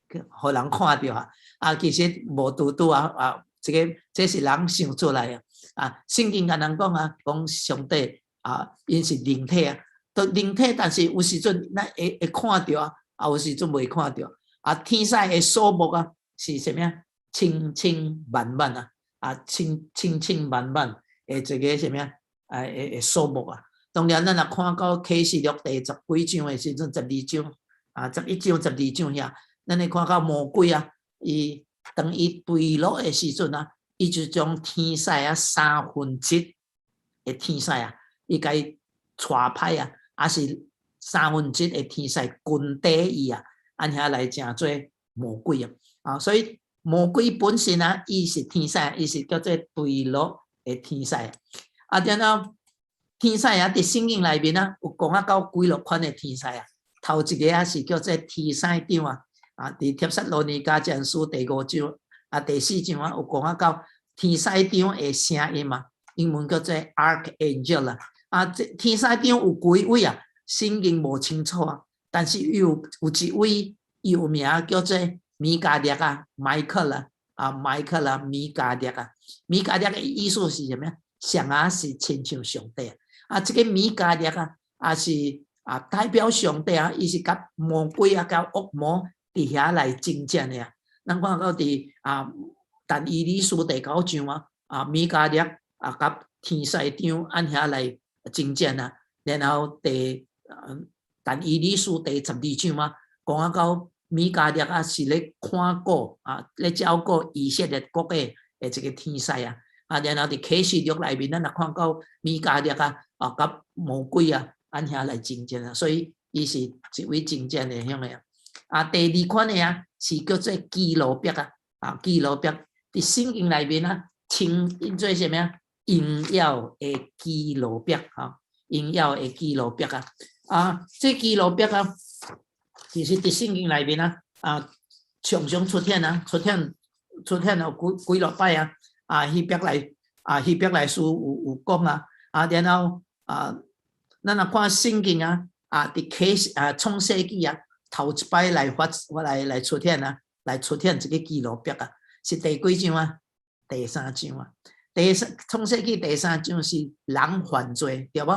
人看著啊，啊，其實無拄拄啊，啊，這个這是人想出來的。啊，聖經共人講啊，講上帝啊，𪜶是靈體啊，都靈體，但是有時陣咱會會看著啊，啊有時陣袂看著。啊，天使的數目啊是啥物啊？千千萬萬啊，啊，千千千萬萬的這个啥物啊？啊，的的數目啊。當然，咱若看到啟示錄第十幾章的時陣，12章啊，11章、12章遐，咱會看到魔鬼啊，伊當伊墜落的時陣啊，伊就將天使啊三分之一的天使啊，伊共伊帶歹啊，抑是三分之一的天使跟綴伊啊，按遐來成做魔鬼啊！啊，所以魔鬼本身啊，伊是天使，伊是叫做墜落的天使啊。然後天使啊，佇聖經內面啊，有講啊到幾落款的天使啊。頭一个啊是叫做天使長啊，啊，佇帖撒羅尼迦前書第五章啊，第四章啊，有講啊到天使長的聲音啊，英文叫做 Archangel 啦。啊，這天使長有幾位啊？聖經無清楚啊，但是有有一位有名叫做米迦勒啊，邁克啦，啊，邁克啦，米迦勒啊，米迦勒的意思是啥物？上仔是親像上帝啊！這個米迦勒啊，也是啊代表上帝啊，伊是佮魔鬼啊、佮惡魔佇遐來爭戰的啊。咱看到佇啊，但以理書第九章啊，啊米迦勒啊佮天使長按遐來爭戰啊，然後第但以理書第十二章啊，講啊到米迦勒啊是咧看顧啊，咧照顧以色列國的一個天使啊，啊，然後佇啟示錄內面，咱若看到米迦勒啊，啊，佮魔鬼啊，按遐來爭戰啊，所以伊是一位爭戰的向的啊。啊，第二款的啊，是叫做基路伯啊，啊，基路伯佇聖經內面啊，稱𪜶做啥物啊？榮耀的基路伯吼，榮耀的基路伯啊，啊，這基路伯啊，其實佇聖經內面啊，啊，常常出現啊，出現出現有幾幾落擺啊，啊，希伯來啊，希伯來書有講啊，啊，然後啊，咱若看聖經啊，啊，佇啟示啊，創世紀啊，頭一擺來發來來出現啊，來出現這個基路伯啊，是第幾章啊？第三章啊。第三創世紀第三章是人犯罪，對無？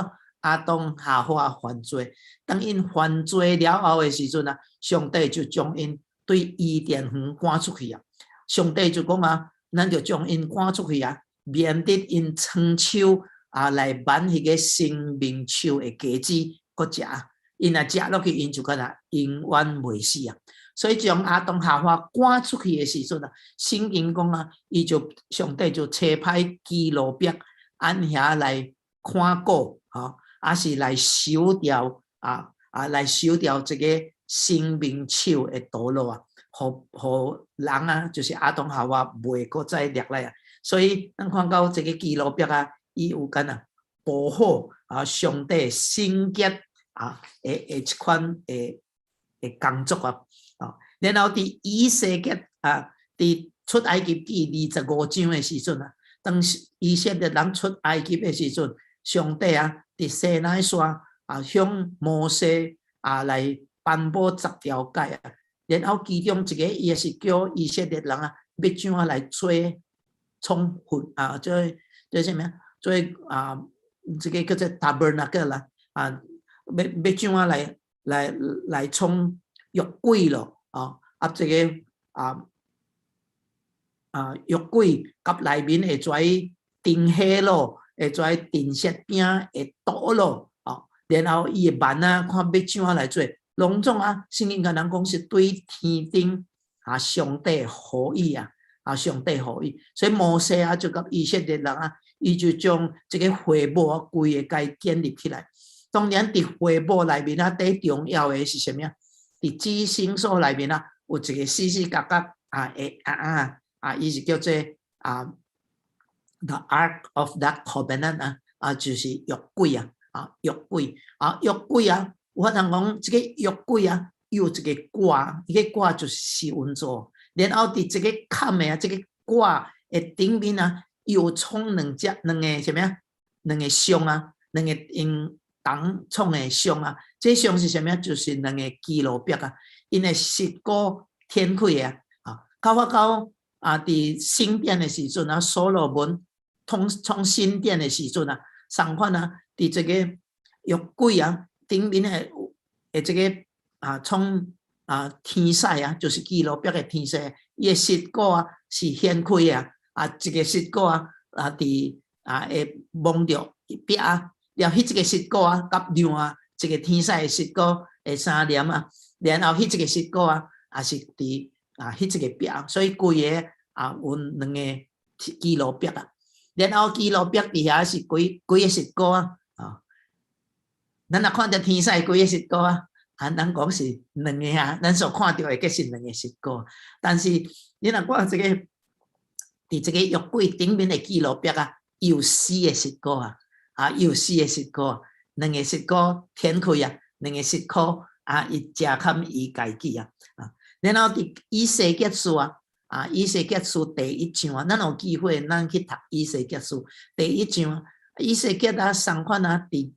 亞當夏娃犯罪，當𪜶犯罪了後的時陣啊，上帝就將𪜶對伊甸園趕出去啊。上帝就講啊，咱就將𪜶趕出去啊，免得𪜶伸手啊來挽彼個生命樹的果子，閣食。𪜶若食落去，𪜶就敢若永遠袂死啊。所以將亞當夏娃趕出去的時陣啊，聖經講啊，伊就上帝就差派基路伯按遐來看顧，吼，抑是來守牢啊啊，來守牢這個生命樹的道路啊，予予人啊，就是亞當夏娃袂閣再掠來啊。所以咱看到這個基路伯啊，伊有敢若保護啊上帝聖潔啊的這款的工作啊。啊，然後佇以西結啊，佇出埃及記二十五章的時陣啊，當以色列人出埃及的時陣，上帝啊，佇西奈山啊，向摩西啊來頒布十條誡啊，然後其中一個伊也是叫以色列人啊，欲怎啊來做創會啊，做做啥物啊？做啊，這個叫做 tabernacle 啦，啊，欲欲怎啊來來來創約櫃咯，啊，啊，這個啊啊約櫃佮內面會做燈火咯，會做陳設餅的桌咯，啊，然後伊的幔啊，看欲怎啊來做，攏總啊，聖經共咱講是對天頂啊上帝話語啊，啊上帝話語，所以摩西啊就佮以色列人啊，伊就將這個會幕啊規个共建立起來。當然，佇會幕內面啊，最重要的是啥物啊？佇至聖所內面啊，有一個四四角角啊的啊啊啊，伊是叫做啊 The Ark of the Covenant 啊，啊就是約櫃啊，啊約櫃啊約櫃啊，有法通講這個約櫃啊，有一個蓋，彼個蓋就是施恩座，然後佇這個崁的啊，這個蓋的頂面啊，有創兩隻兩个啥物啊？兩个箱啊，兩个用銅創的箱啊，這箱是啥物啊？就是兩个基路伯啊，𪜶的膝股展開的啊，啊，到我到啊，佇聖殿的時陣啊，所羅門創創新殿的時陣啊，仝款啊，佇這個約櫃啊頂面的的這個啊創啊天使啊，就是基路伯的天使，伊的膝股啊是掀開的啊，啊一个膝股啊啊佇啊會摸著壁啊，了彼一个膝股啊，佮另外一个天使的膝股會相連啊，然後彼一个膝股啊，也是佇啊彼一个壁，所以規个啊有兩个基路伯啊，然後基路伯佇遐是幾幾个膝股啊？啊，咱若看著天使幾个膝股啊？啊，咱講是兩个啊，咱所看著的閣是兩个膝股，但是你若看這個佇這個約櫃頂面的基路伯啊，有四个膝股啊，啊，有四个膝股，兩个膝股展開啊，兩个膝股啊，伊遮冚伊家己啊，啊，然後佇以西結書啊，啊，以西結書第一章啊，咱有機會咱去讀以西結書第一章，以西結啊，仝款啊，佇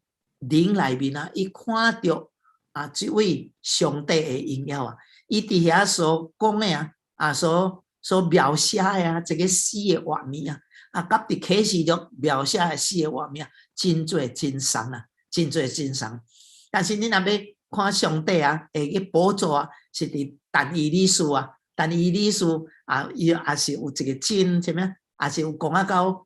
靈內面啊，伊看著啊，這位上帝的榮耀啊，伊佇遐所講的啊，啊，所所描寫的啊，這個死的畫面啊，啊，佮佇啟示錄描寫的四个活物啊，真濟真相啊，真濟真相。但是你若欲看上帝啊，會去寶座啊，是佇但以理書啊，但以理書啊，伊也是有一个真啥物啊，也是有講啊到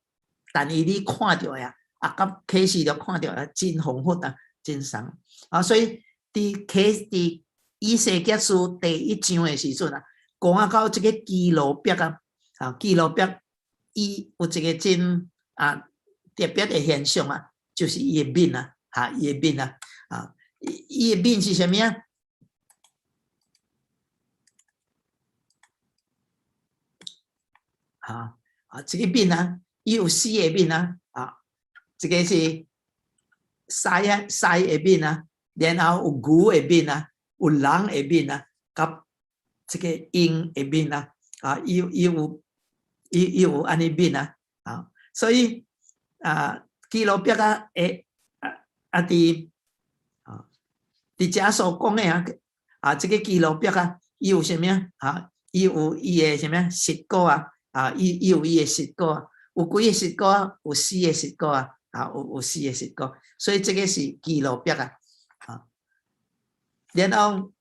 但以理看著的啊，啊，佮啟示錄看著的真豐富啊，真相啊，所以佇以西結書第一章的時陣啊，講啊到這个基路伯啊，啊，基路伯伊有一个真啊特別的現象啊，就是伊的面啊，哈，伊的面啊，啊，伊的面是啥物啊？啊啊，這个面啊，伊有四个面啊，啊，一个是獅啊獅的面啊，然後有牛的面啊，有人的面啊，佮這个鷹的面啊，啊，伊有按呢面啊，啊，所以啊，基路伯啊，會啊啊佇啊佇遮所講的啊，啊，這个基路伯啊，伊有啥物啊？啊，伊有伊的啥物啊？實果啊，啊，伊有伊的實果啊，有幾个實果啊？有四个實果啊，啊，有四个實果，所以這个是基路伯啊，啊，然後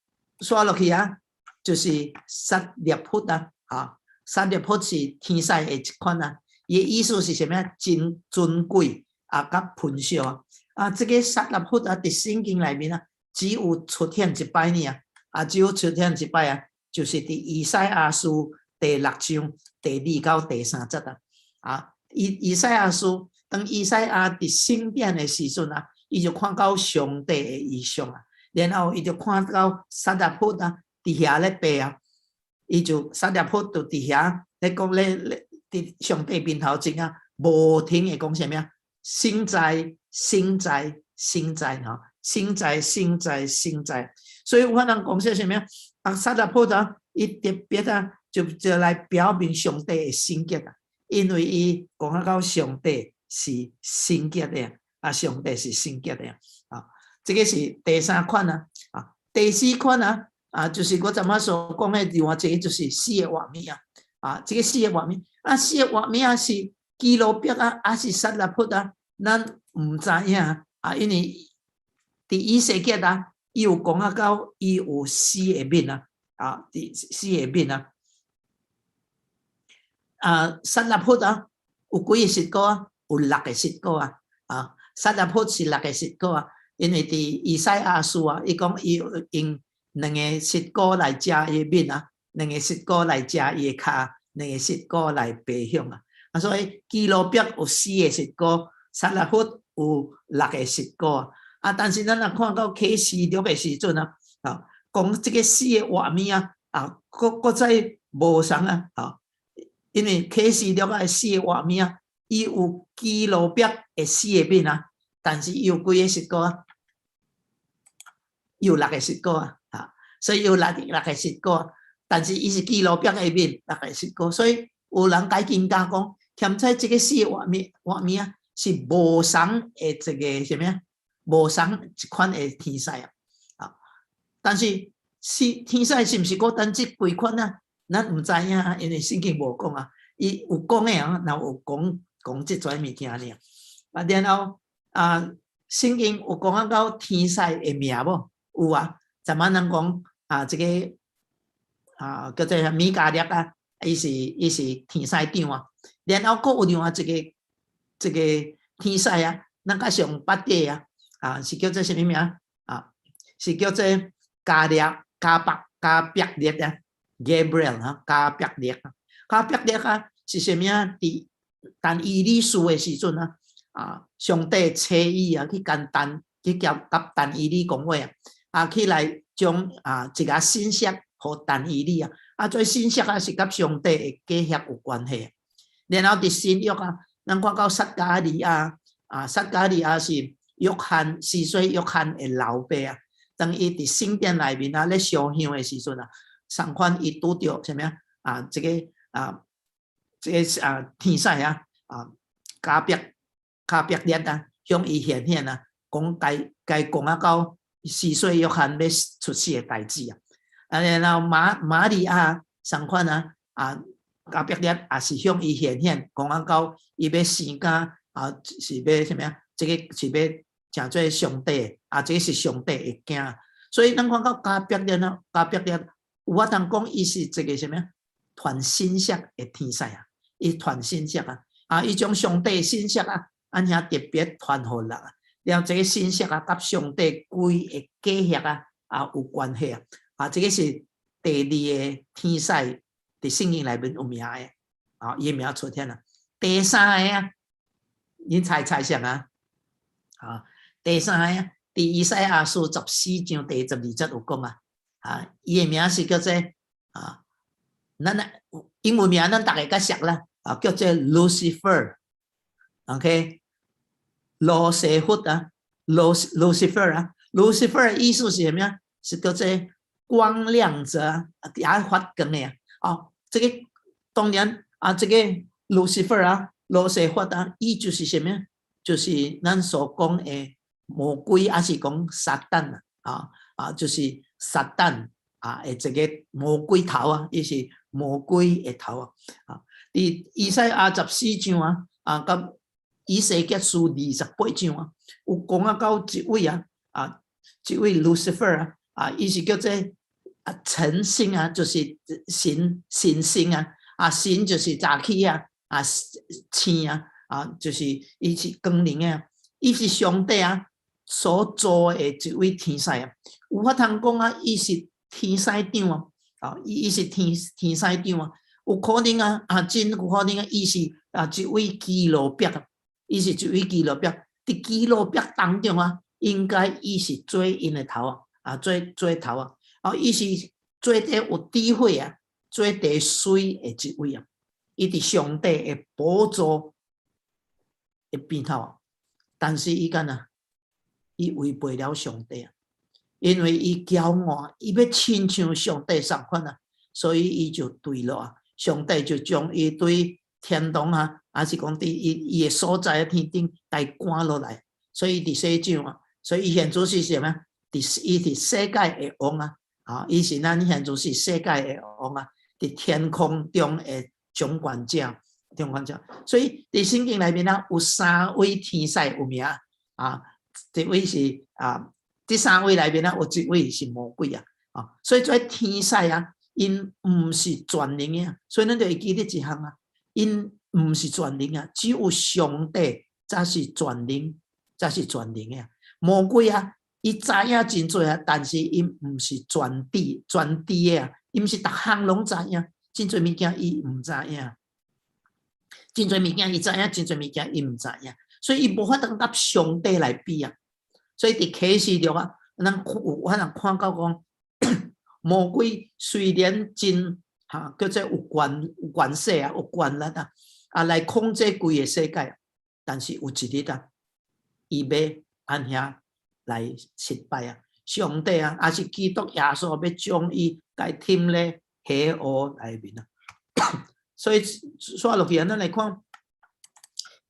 煞落去啊，就是撒勒弗啊，啊。撒勒弗是天使的一款啊，伊的意思是啥物啊？真尊貴啊，佮貧少啊。啊，這个撒勒弗啊，佇聖經內面啊，只有出現一擺爾啊，啊，只有出現一擺啊，就是佇以賽亞書第六章第二到第三節啊。啊，以賽亞書當以賽亞佇聖殿的時陣啊，伊就看到上帝的異象啊，然後伊就看到撒勒弗啊，佇遐咧爬啊。伊就撒勒弗就佇遐咧講咧咧，佇上帝面頭前啊，無停的講啥物啊？聖哉，聖哉，聖哉！吼，聖哉，聖哉，聖哉！所以有人講說啥物啊？啊，撒勒弗啊，伊特別啊，就來表明上帝的聖潔啊，因為伊講啊到上帝是聖潔的啊，上帝是聖潔的啊，這个是第三款啊，啊，第四款啊。啊，就是我昨仔所講的另外一个，就是四个活物啊！啊，這个四个活物，啊，四个活物啊是基路伯啊，抑是撒勒弗啊，咱毋知影啊，因為佇以西結啊，伊有講啊到伊有四个面啊，啊，佇四个面啊，啊，撒勒弗啊，有幾个實果啊？有六个實果啊！啊，撒勒弗是六个實果啊，因為佇以賽亞書啊，伊講伊用兩个膝股來遮伊的面啊，兩个膝股來遮伊的跤，兩个膝股來爬向啊。啊，所以基路伯有四个膝股，撒拉弗有六个膝股啊。啊，但是咱若看到啟示錄的時陣啊，啊，講這个四个活物啊，啊，閣閣再無相啊，啊，因為啟示錄的四个活物啊，伊有基路伯的四个面啊，但是伊有幾个膝股啊？伊有六个膝股啊。所以有六個實果，但是伊是基路伯的面六個實果，所以有人解經家講，欠彩這个四个活物活物啊，是無相的一个啥物啊？無相一款的天使啊！啊，但是是天使是毋是孤單這幾款啊？咱毋知影啊，因為聖經無講啊。伊有講的啊，若有講講這種物件爾。啊，然後啊，聖經有講啊到天使的名無？有啊。昨晚咱講啊，這个啊叫做米迦勒啊，伊是天使長啊。然後閣有另外一个這个天使啊，咱較上捌的啊，啊是叫做啥物名啊？是叫做加勒加伯加伯勒啊，Gabriel 啊，加伯勒啊，加伯勒啊是啥物啊？佇但以理書的時陣啊，啊上帝差伊啊去共但去共佮但以理講話啊。啊，起來將啊一个信息予但以理啊，啊，這信息啊是佮上帝的計劃有關係。然後佇新約啊，咱看到撒迦利亞啊，撒迦利亞是約翰施洗約翰的老爸啊。當伊佇聖殿內面啊咧燒香的時陣啊，相款伊拄著啥物啊？啊，這个啊，這个啊天使啊，啊加伯勒啊，向伊顯現啊，講該該講啊到施洗約翰欲出世的代誌啊，啊，然後瑪利亞相款啊，啊，加百列也是向伊顯現，講啊到伊欲生囝啊，是欲啥物啊？這个是欲成做上帝啊，這个是上帝的囝。所以咱看到加百列啊，加百列有法通講，伊是一个啥物啊？傳信息的天使啊，伊傳信息啊，啊，伊將上帝信息啊，按遐特別傳予人啊，了這个信息啊，佮上帝規个計劃啊，啊有關係啊，啊，這个是第二个天使佇聖經內面有名的，啊，伊名出現啦。第三个啊，恁猜猜啥啊？啊，第三個啊，佇以賽亞書14章第12節有講啊，啊，伊的名是叫做啊，咱英文名咱逐个較熟啦，啊，叫做 Lucifer，OK，路西弗啊，Lucifer 啊，Lucifer 意思是啥物啊？是叫做光亮者，也發光的啊。哦，這个當然啊，這个 Lucifer 啊，路西弗啊，伊就是啥物？就是咱所講的魔鬼，抑是講撒旦啊？啊啊，就是撒旦啊，的這个魔鬼頭啊，伊是魔鬼的頭啊。啊，佇以賽亞十四章啊，啊，佮以西結書28章啊，有講啊到一位啊，啊，一位 Lucifer 啊，啊，伊是叫做啊晨星啊，就是神神星啊，啊神就是早起啊，啊星啊，啊就是伊是光明的，伊是上帝啊所造的一位天使啊。有法通講啊，伊是天使長啊，啊伊是天使長啊，有可能啊，啊真有可能啊，伊是啊一位基路伯啊，伊是一位基路伯，佇基路伯當中啊，應該伊是做𪜶的頭啊，啊做做頭啊，啊伊是做得有智慧啊，做得媠的一位啊，伊佇上帝的寶座的邊頭啊，但是伊敢若，伊違背了上帝啊，因為伊驕傲，伊欲親像上帝仝款啊，所以伊就墜落啊，上帝就將伊對天堂啊，抑是講佇伊伊的所在的天頂，共伊趕落來，所以佇世上啊，所以伊現在是啥物？佇伊佇世界的王啊，啊，伊是咱現在是世界的王啊，佇天空中的掌權者，掌權者。所以佇聖經內面啊，有三位天使有名啊，一位是啊，這三位內面啊，有一位是魔鬼啊，啊，所以這天使啊，𪜶毋是全能的，所以咱就會記得一項啊，𪜶毋是全能啊，只有上帝才是全能，才是全能的。魔鬼啊，伊知影真濟啊，但是伊毋是全知全知的啊，伊毋是逐項攏知影，真濟物件伊毋知影，真濟物件伊知影，真濟物件伊毋知影，所以伊無法度佮上帝來比啊。所以佇啟示錄啊，咱有法通看到講，魔鬼雖然真哈叫做有權有權勢啊，有權力啊，啊來控制規个世界，但是有一日啊，伊欲按遐來失敗啊！上帝啊，抑是基督耶穌欲將伊共刣咧火湖內面啊！所以煞落去啊，咱來看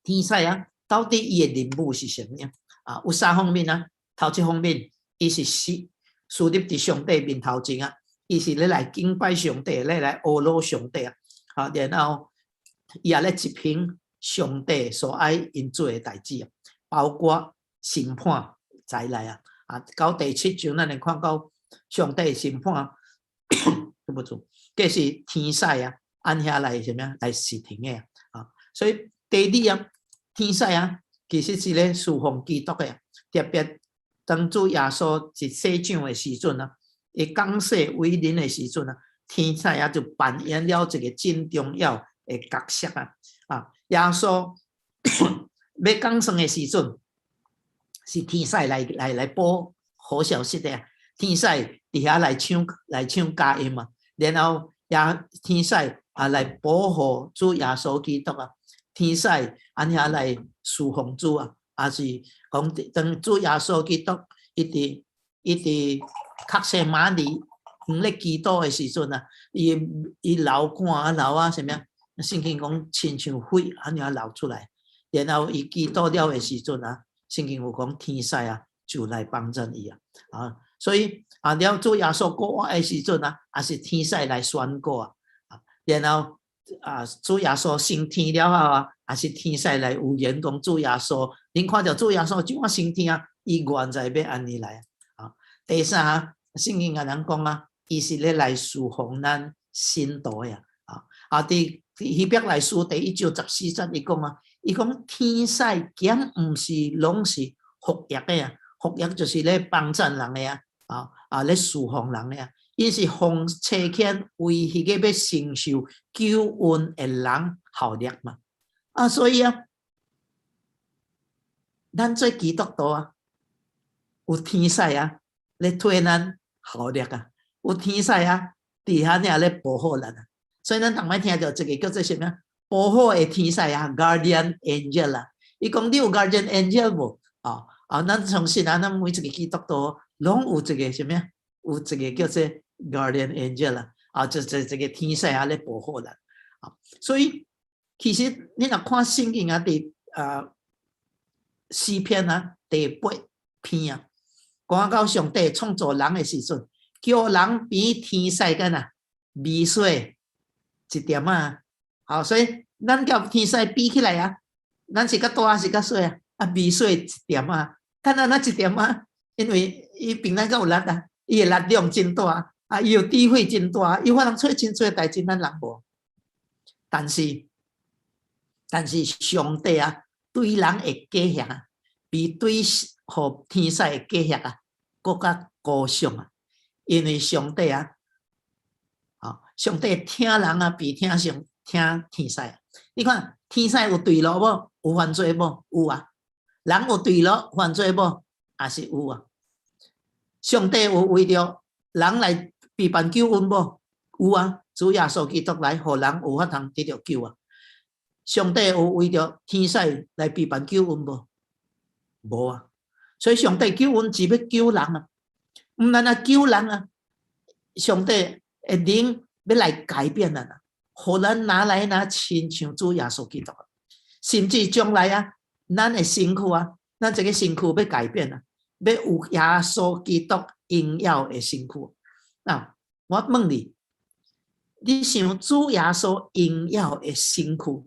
天使啊，到底伊的任務是啥物啊？啊，有三方面啊。頭一方面，伊是豎豎立佇上帝面頭前啊，伊是咧來敬拜上帝，咧來阿羅上帝啊。啊，然後伊也咧執行上帝所愛𪜶做的代誌啊，包括審判在內啊。啊，到第七章，咱會看到上帝審判，對不住，這是天使啊，按遐來啥物啊？來實行的啊。所以第二啊，天使啊，其實是咧侍奉基督的，特別當主耶穌一洗掌的時陣啊，伊降世為人的時陣啊，天使啊就扮演了一個真重要的角色啊。啊，耶穌欲降生的時陣，是天使來報好消息的啊！天使佇遐來唱佳音嘛，然後也天使啊來保護主耶穌基督啊，天使按遐來侍奉主啊，抑是講當主耶穌基督伊佇客西馬尼園咧祈禱的時陣啊，伊伊流汗啊流啊啥物啊？聖經講親像血按呢流出來，然後伊祈禱了的時陣啊，聖經有講天使啊，就來幫助伊啊，啊，所以啊，了主耶穌復活的時陣啊，也是天使來宣告啊，啊，然後啊，主耶穌升天了後啊，也是天使來預言講主耶穌，恁看著主耶穌怎啊升天啊？伊原在欲按呢來啊。第三，聖經共咱講啊，伊是咧來侍奉咱信徒的啊。啊，佇希伯來書第一章十四節，伊講啊，伊講天使敢毋是攏是服役的啊？服役就是咧幫贊人的啊，啊啊咧侍奉人的啊。伊是奉差遣為彼個欲承受救恩的人效力嘛。啊，所以啊，咱做基督徒啊，有天使啊，咧替咱效力啊，有天使啊，佇遐爾咧保護咱啊。所以咱逐擺聽著這個叫做啥物？保護的天使啊，guardian angel 啊。伊講你有 guardian angel 無？啊啊，咱相信啊，咱每一個基督徒攏有一個啥物？有一個叫做 guardian angel 啊，啊，就這個天使啊咧保護咱。啊，所以其實你若看聖經啊，佇啊詩篇啊第八篇啊，講到上帝創造人的時陣，叫人比天使敢若微細一點仔。好，所以咱佮天使比起來啊，咱是較大還是較細啊？啊，微細一點仔，敢若那一點仔，因為伊比咱較有力啊，伊的力量真大，啊，伊有智慧真大，伊有法通做真濟代誌，咱人無。但是上帝啊，對人的價值啊，比對予天使的價值啊，閣較高尚啊。因為上帝啊，啊，上帝疼人啊，比疼上疼天使。你看天使有墜落無？有犯罪無？有啊。人有墜落犯罪無？也是有啊。上帝有為著人來備辦救恩無？有啊。主耶穌基督來，予人有法通得著救啊。上帝有為著天使來備辦救恩無？無啊。所以上帝救恩只欲救人啊，毋但若救人啊，上帝的靈欲來改變咱啊，予咱若來若親像主耶穌基督，甚至將來啊，咱的身軀啊，咱這個身軀欲改變啊，欲有耶穌基督榮耀的身軀。啊，我問你，你想主耶穌榮耀的身軀，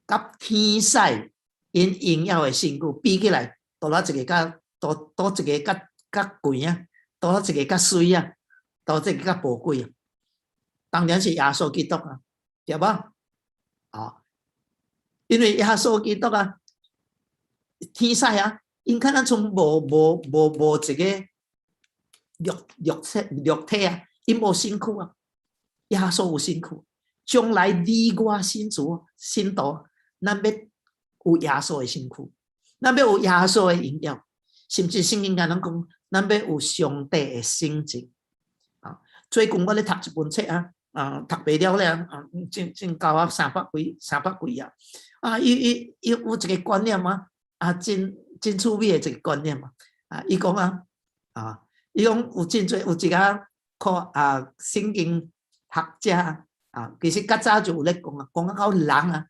佮天使𪜶榮耀的身軀比起來，佗落一個較佗佗一個較較貴啊，佗落一個較媠啊，佗一個較寶貴啊？當然是耶穌基督啊，對無？啊，因為耶穌基督啊，天使啊，𪜶敢若像無無無無一個肉體啊，𪜶無身軀啊，耶穌有身軀。將來你我信主信徒，咱欲有耶穌的身軀，咱欲有耶穌的榮耀，甚至聖經共咱講，咱欲有上帝的性情。啊，最近我咧讀一本冊啊，啊，讀袂了咧，啊，真真厚啊，三百幾頁。啊，伊伊伊有一個觀念啊，啊，真真趣味的一個觀念啊。啊，伊講啊，啊，伊講有真濟有一個科啊聖經學者啊，其實較早就有咧講啊，講到人啊，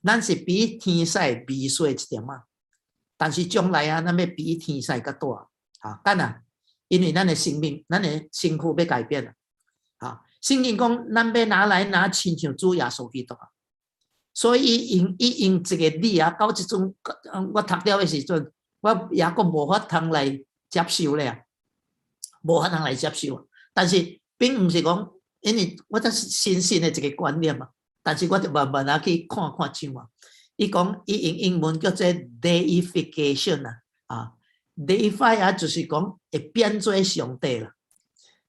咱是比天使微細一點仔，但是將來啊，咱欲比天使較大啊，敢若？因為咱的生命，咱的身軀欲改變啊。啊，聖經講，咱欲若來若親像主耶穌基督啊。所以伊用伊用一個理啊，到這陣我讀了的時陣，我猶閣無法通來接受咧，無法通來接受。但是並毋是講，因為我才是新新的一個觀念嘛。但是我就慢慢仔去看看像啊。伊講伊用英文叫做 deification 啊，啊，deify 啊，就是講會變做上帝啦。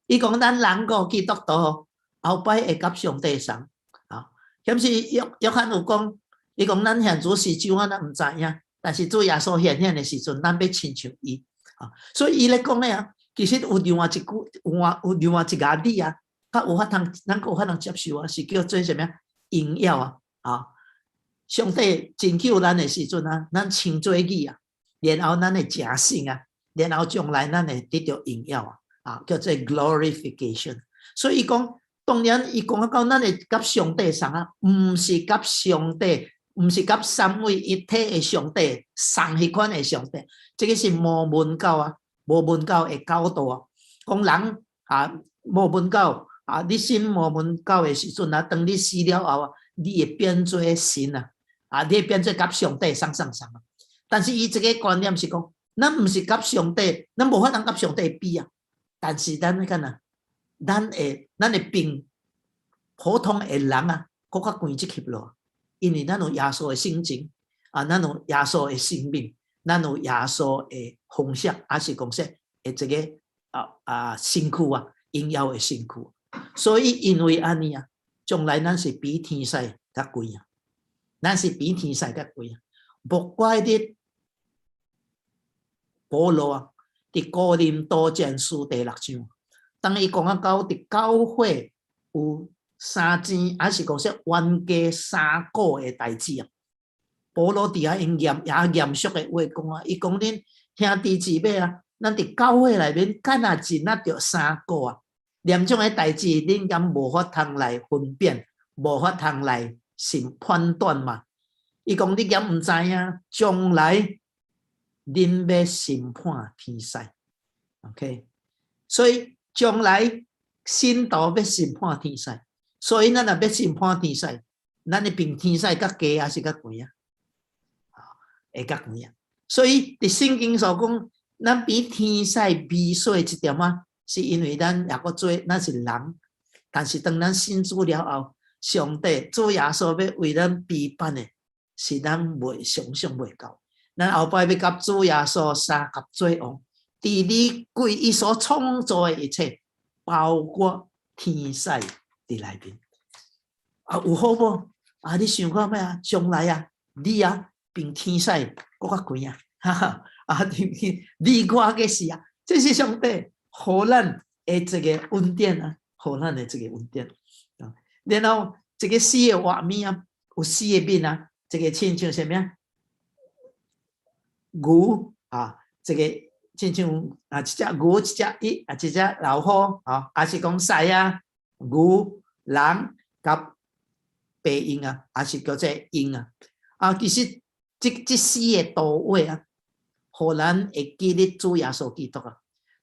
伊講咱人個基督徒後擺會佮上帝仝啊。敢是約約翰有講，伊講咱現主時怎啊，咱毋知影。但是主耶穌顯現的時陣，咱欲親像伊啊。所以伊咧講的啊，其實有另外一句，有另外一個理啊，較有法通，咱閣有法通接受啊，是叫做啥物榮耀啊？啊，上帝拯救咱的時陣啊，咱稱做義啊，然後咱會成聖啊，然後將來咱會得著榮耀啊，啊，叫做 glorification。所以伊講，當然伊講到咱會佮上帝仝啊，毋是佮上帝，毋是佮三位一體的上帝，仝彼款的上帝，這個是摩門教啊，摩門教的教導啊，講人啊，摩門教啊，你信摩門教的時陣啊，當你死了後啊，你會變做神啊，啊，你會變做佮上帝相相仝啊。但是伊這个觀念是講，咱毋是佮上帝，咱無法通佮上帝比啊。但是咱敢若，咱會比普通的人啊，閣較懸一級囉。因為咱有耶穌的性情，啊，咱有耶穌的生命，咱有耶穌的方式，抑是講說的這个身軀啊，榮耀的身軀。所以因為按呢啊，將來咱是比天使較懸啊，咱是比天使較懸啊。無怪得保羅啊，佇哥林多前書第六章，當伊講啊到佇教會有三層，抑是講說冤家三股的代誌啊。保羅佇遐用嚴也嚴肅的話講啊，伊講恁兄弟姊妹啊，咱佇教會內面敢若真啊著三股啊，連種的代誌，恁敢無法通來分辨，無法通來審判斷嘛？伊講你敢毋知影，將來恁欲審判天使，OK？所以將來信徒欲審判天使，所以咱若欲審判天使，咱會比天使較低抑是較懸啊？會較懸啊？所以佇聖經所講，咱比天使微細一點仔，是因為咱猶閣做咱是人，但是當咱信主了後，上帝主耶穌欲為咱備辦的，是咱袂想象袂到。咱後擺欲佮主耶穌相佮做王，治理規伊所創造的一切，包括天使佇內面。啊，有好無？啊，你想看覓啊？將來啊，你啊，比天使閣較懸啊！哈哈，啊，你我嘅是啊，這是上帝予咱的這个恩典啊，予咱的這个恩典啊。然後這个四个活物啊，有四个面啊，這个親像啥物啊？牛啊，這个親像啊，一隻牛，一隻一啊，一隻老虎啊，抑是講獅啊、牛、人佮白鷹啊，抑是叫做鷹啊。啊，其實這四个圖畫啊，予咱會記得主耶穌基督啊。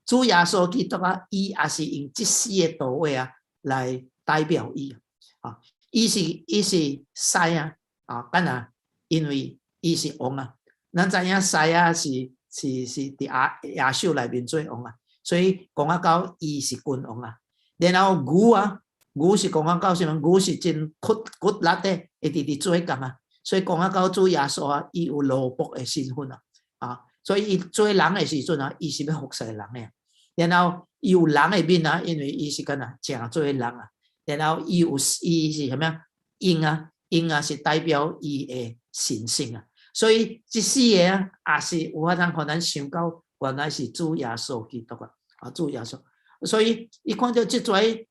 主耶穌基督啊，伊也是用這四个圖畫啊來代表伊啊。伊是獅啊，啊，敢若因為伊是王啊。咱知影獅啊是佇野獸內面做王啊，所以講啊到伊是君王啊。然後牛啊，牛是講啊到啥物？牛是真骨力的，會直直做工啊。所以講啊到主耶穌啊，伊有奴僕的身份啊，啊，所以伊做人的時陣啊，伊是欲服侍人的。然後伊有人的面啊，因為伊是敢若成做人啊。然後伊有伊是啥物啊？鷹啊，鷹啊是代表伊的神性啊。所以這四个啊，也是有法通予咱想到，原來是主耶穌基督啊，啊主耶穌。所以伊看著這濟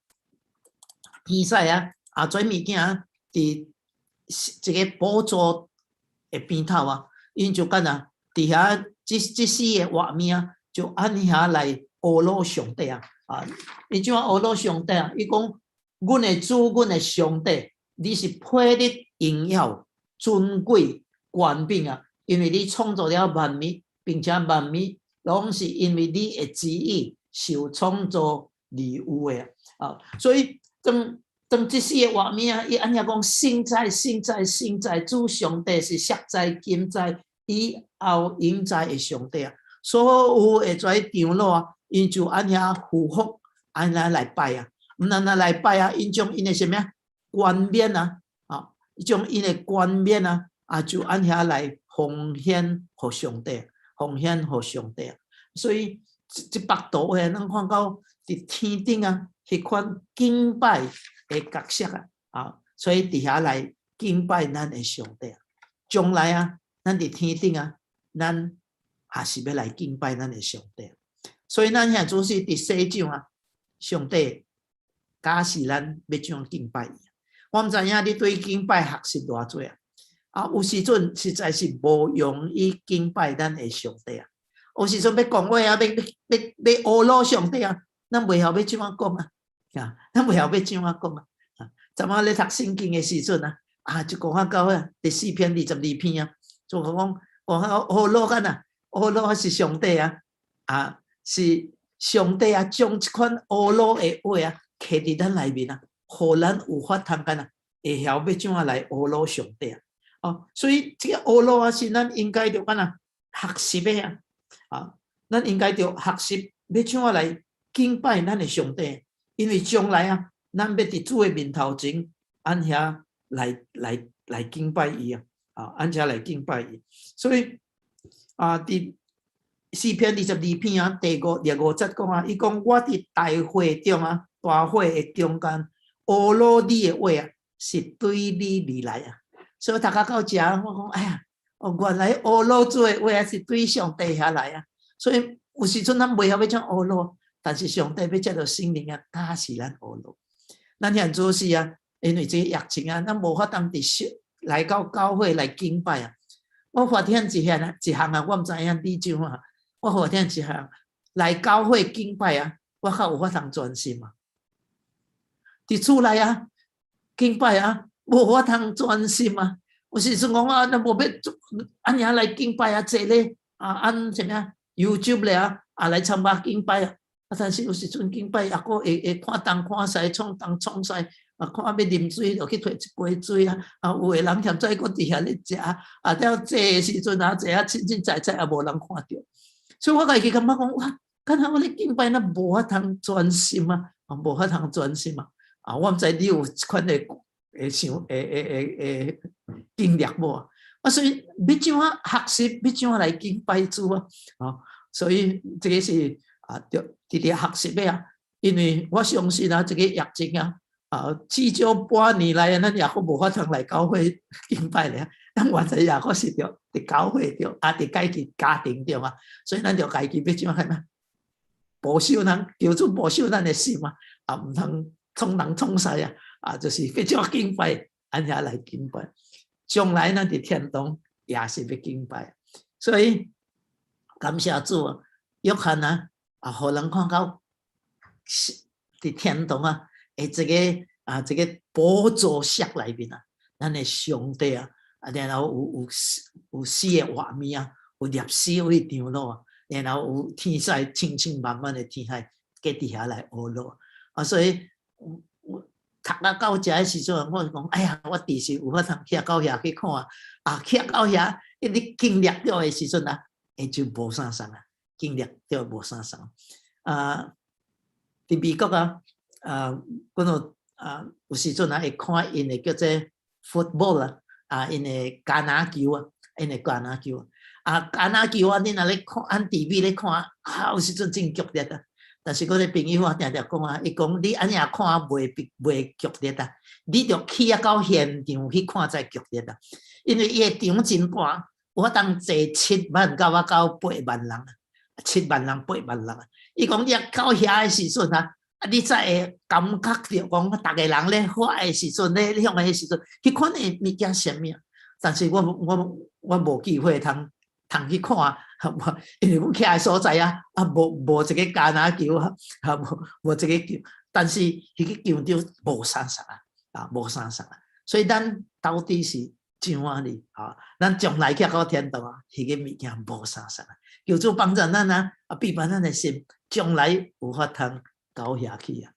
天使啊，啊這物件佇這个寶座的邊頭啊，𪜶就敢若佇遐這四个活物啊，就按遐來阿羅上帝啊，啊，伊怎阿羅上帝啊？伊講，阮的主，阮的上帝，你是配得榮耀、尊貴、權柄啊！因為你創造了萬物，並且萬物攏是因為你的旨意受創造而有的啊！所以當這四个活物啊，伊按呢講，聖哉、聖哉、聖哉，主上帝是昔在、今在、以後永在的上帝啊！所有的這長老啊，𪜶就按呢俯伏，按呢來拜啊，毋但來拜啊，𪜶將𪜶的啥物啊？冠冕啊，啊，將𪜶的冠冕啊，啊，就按遐來奉獻予上帝，奉獻予上帝。所以這幅圖畫，咱看到佇天頂啊，彼款敬拜的角色啊，啊，所以佇遐來敬拜咱的上帝。將來啊，咱佇天頂啊，咱也是欲來敬拜咱的上帝。所以咱現在主是佇世上啊，上帝教示咱欲怎敬拜伊。我毋知影你對敬拜學習偌濟啊？啊，有時陣實在是無容易敬拜咱的上帝啊！有時陣欲講話啊，欲阿羅上帝啊，咱袂曉欲怎仔講啊？啊，咱袂曉欲怎仔講啊？啊，昨昏咧讀聖經的時陣啊，啊，就講啊到啊，第四篇22篇啊，就講講啊阿羅敢若，阿羅是上帝啊，啊，是上帝啊，將這款阿羅的話啊，刻佇咱內面啊，予咱有法通敢若會曉欲怎啊來呵咾上帝啊！哦，所以這个呵咾啊，是咱應該著按怎學習的啊！啊，咱應該著學習欲怎啊來敬拜咱的上帝，因為將來啊，咱欲佇主的面頭前，按遐來敬拜伊啊！啊，按遮來敬拜伊。所以啊，佇詩篇22篇啊，第五節講啊，伊講我佇大會中啊，大會的中間，呵咾你的話啊，是對你而來啊。所以讀到遮，我講哎呀，哦，原來呵咾主的話啊，是對上帝遐來啊。所以有時陣咱袂曉欲怎呵咾，但是上帝欲藉著聖靈啊，教示咱呵咾。咱現做是啊，因為這個疫情啊，咱無法通佇來到教會來敬拜啊。我發現一項啊，一項啊，我毋知影你怎啊。我發現一項來教會敬拜啊，我較有法通專心啊。佇厝內啊，敬拜啊，無法通專心啊。有時陣講啊，咱無欲做按呢來敬拜啊，坐咧啊，按啥物啊，YouTube 咧啊，啊來參加敬拜啊。啊，但是有時陣敬拜，抑閣會看東看西，創東創西，啊，看欲啉水，就去提一杯水啊。啊，有的人現在閣佇遐咧食，啊，了坐的時陣啊，坐啊凊凊彩彩也無人看著。所以我家己感覺講，哇，敢若我咧敬拜，若無法通專心啊，啊，無法通專心啊。啊，我毋知你有這款的會想會經歷無啊？啊，所以欲怎啊學習，欲怎啊來敬拜主啊？啊，所以這个是啊，著直直學習的啊。因為我相信啊，這个疫情啊，啊，至少半年來啊，咱也閣無法通來教會敬拜咧。咱原來也閣是著佇教會中，啊，佇家己家庭中啊，所以咱著家己欲怎啊？保守咱，求主保守咱的心啊，啊，毋通創東創西啊，啊，就是欲怎敬拜，按遐來敬拜。將來咱佇天堂也是欲敬拜，所以感謝主啊，約翰啊，啊，予人看到佇天堂啊，的這个啊，這个寶座室內面啊，咱的上帝啊，啊，然後有四个活物啊，有24位長老啊，然後有天使千千萬萬的天使，閣佇遐來呵咾啊，所以我讀到遮的時陣，我就講，哎呀，我佇是有法通徛到遐去看啊，徛到遐，你經歷著的時陣啊，會就無相仝啊，經歷著無相仝啊。佇美國啊，啊，阮有啊，有時陣啊會看𪜶的叫做 football 啊，啊，𪜶的橄欖球啊，𪜶的橄欖球啊，橄欖球啊，你若咧看，按 TV 咧看，啊，有時陣真劇烈啊。但是我的朋友啊，定定講啊，伊講你按呢看袂劇烈啊，你著去啊到現場去看才劇烈啊。因為伊的場真大，有法通坐7萬到啊到8萬人啊，7萬人8萬人啊。伊講你到遐的時陣啊，啊，你才會感覺著講，逐个人咧喊的時陣，咧向的時陣，彼款的物件啥物啊？但是我無機會通去看，因為阮徛的所在啊，啊，無一个橄欖球啊，啊，無這个球，但是彼个球場無相仝啊，啊，無相仝啊，所以咱到底是怎啊哩？啊，咱將來去到天堂啊，彼个物件無相仝啊。求主幫助咱啊，啊，庇佑咱的心，將來有法通到遐去啊。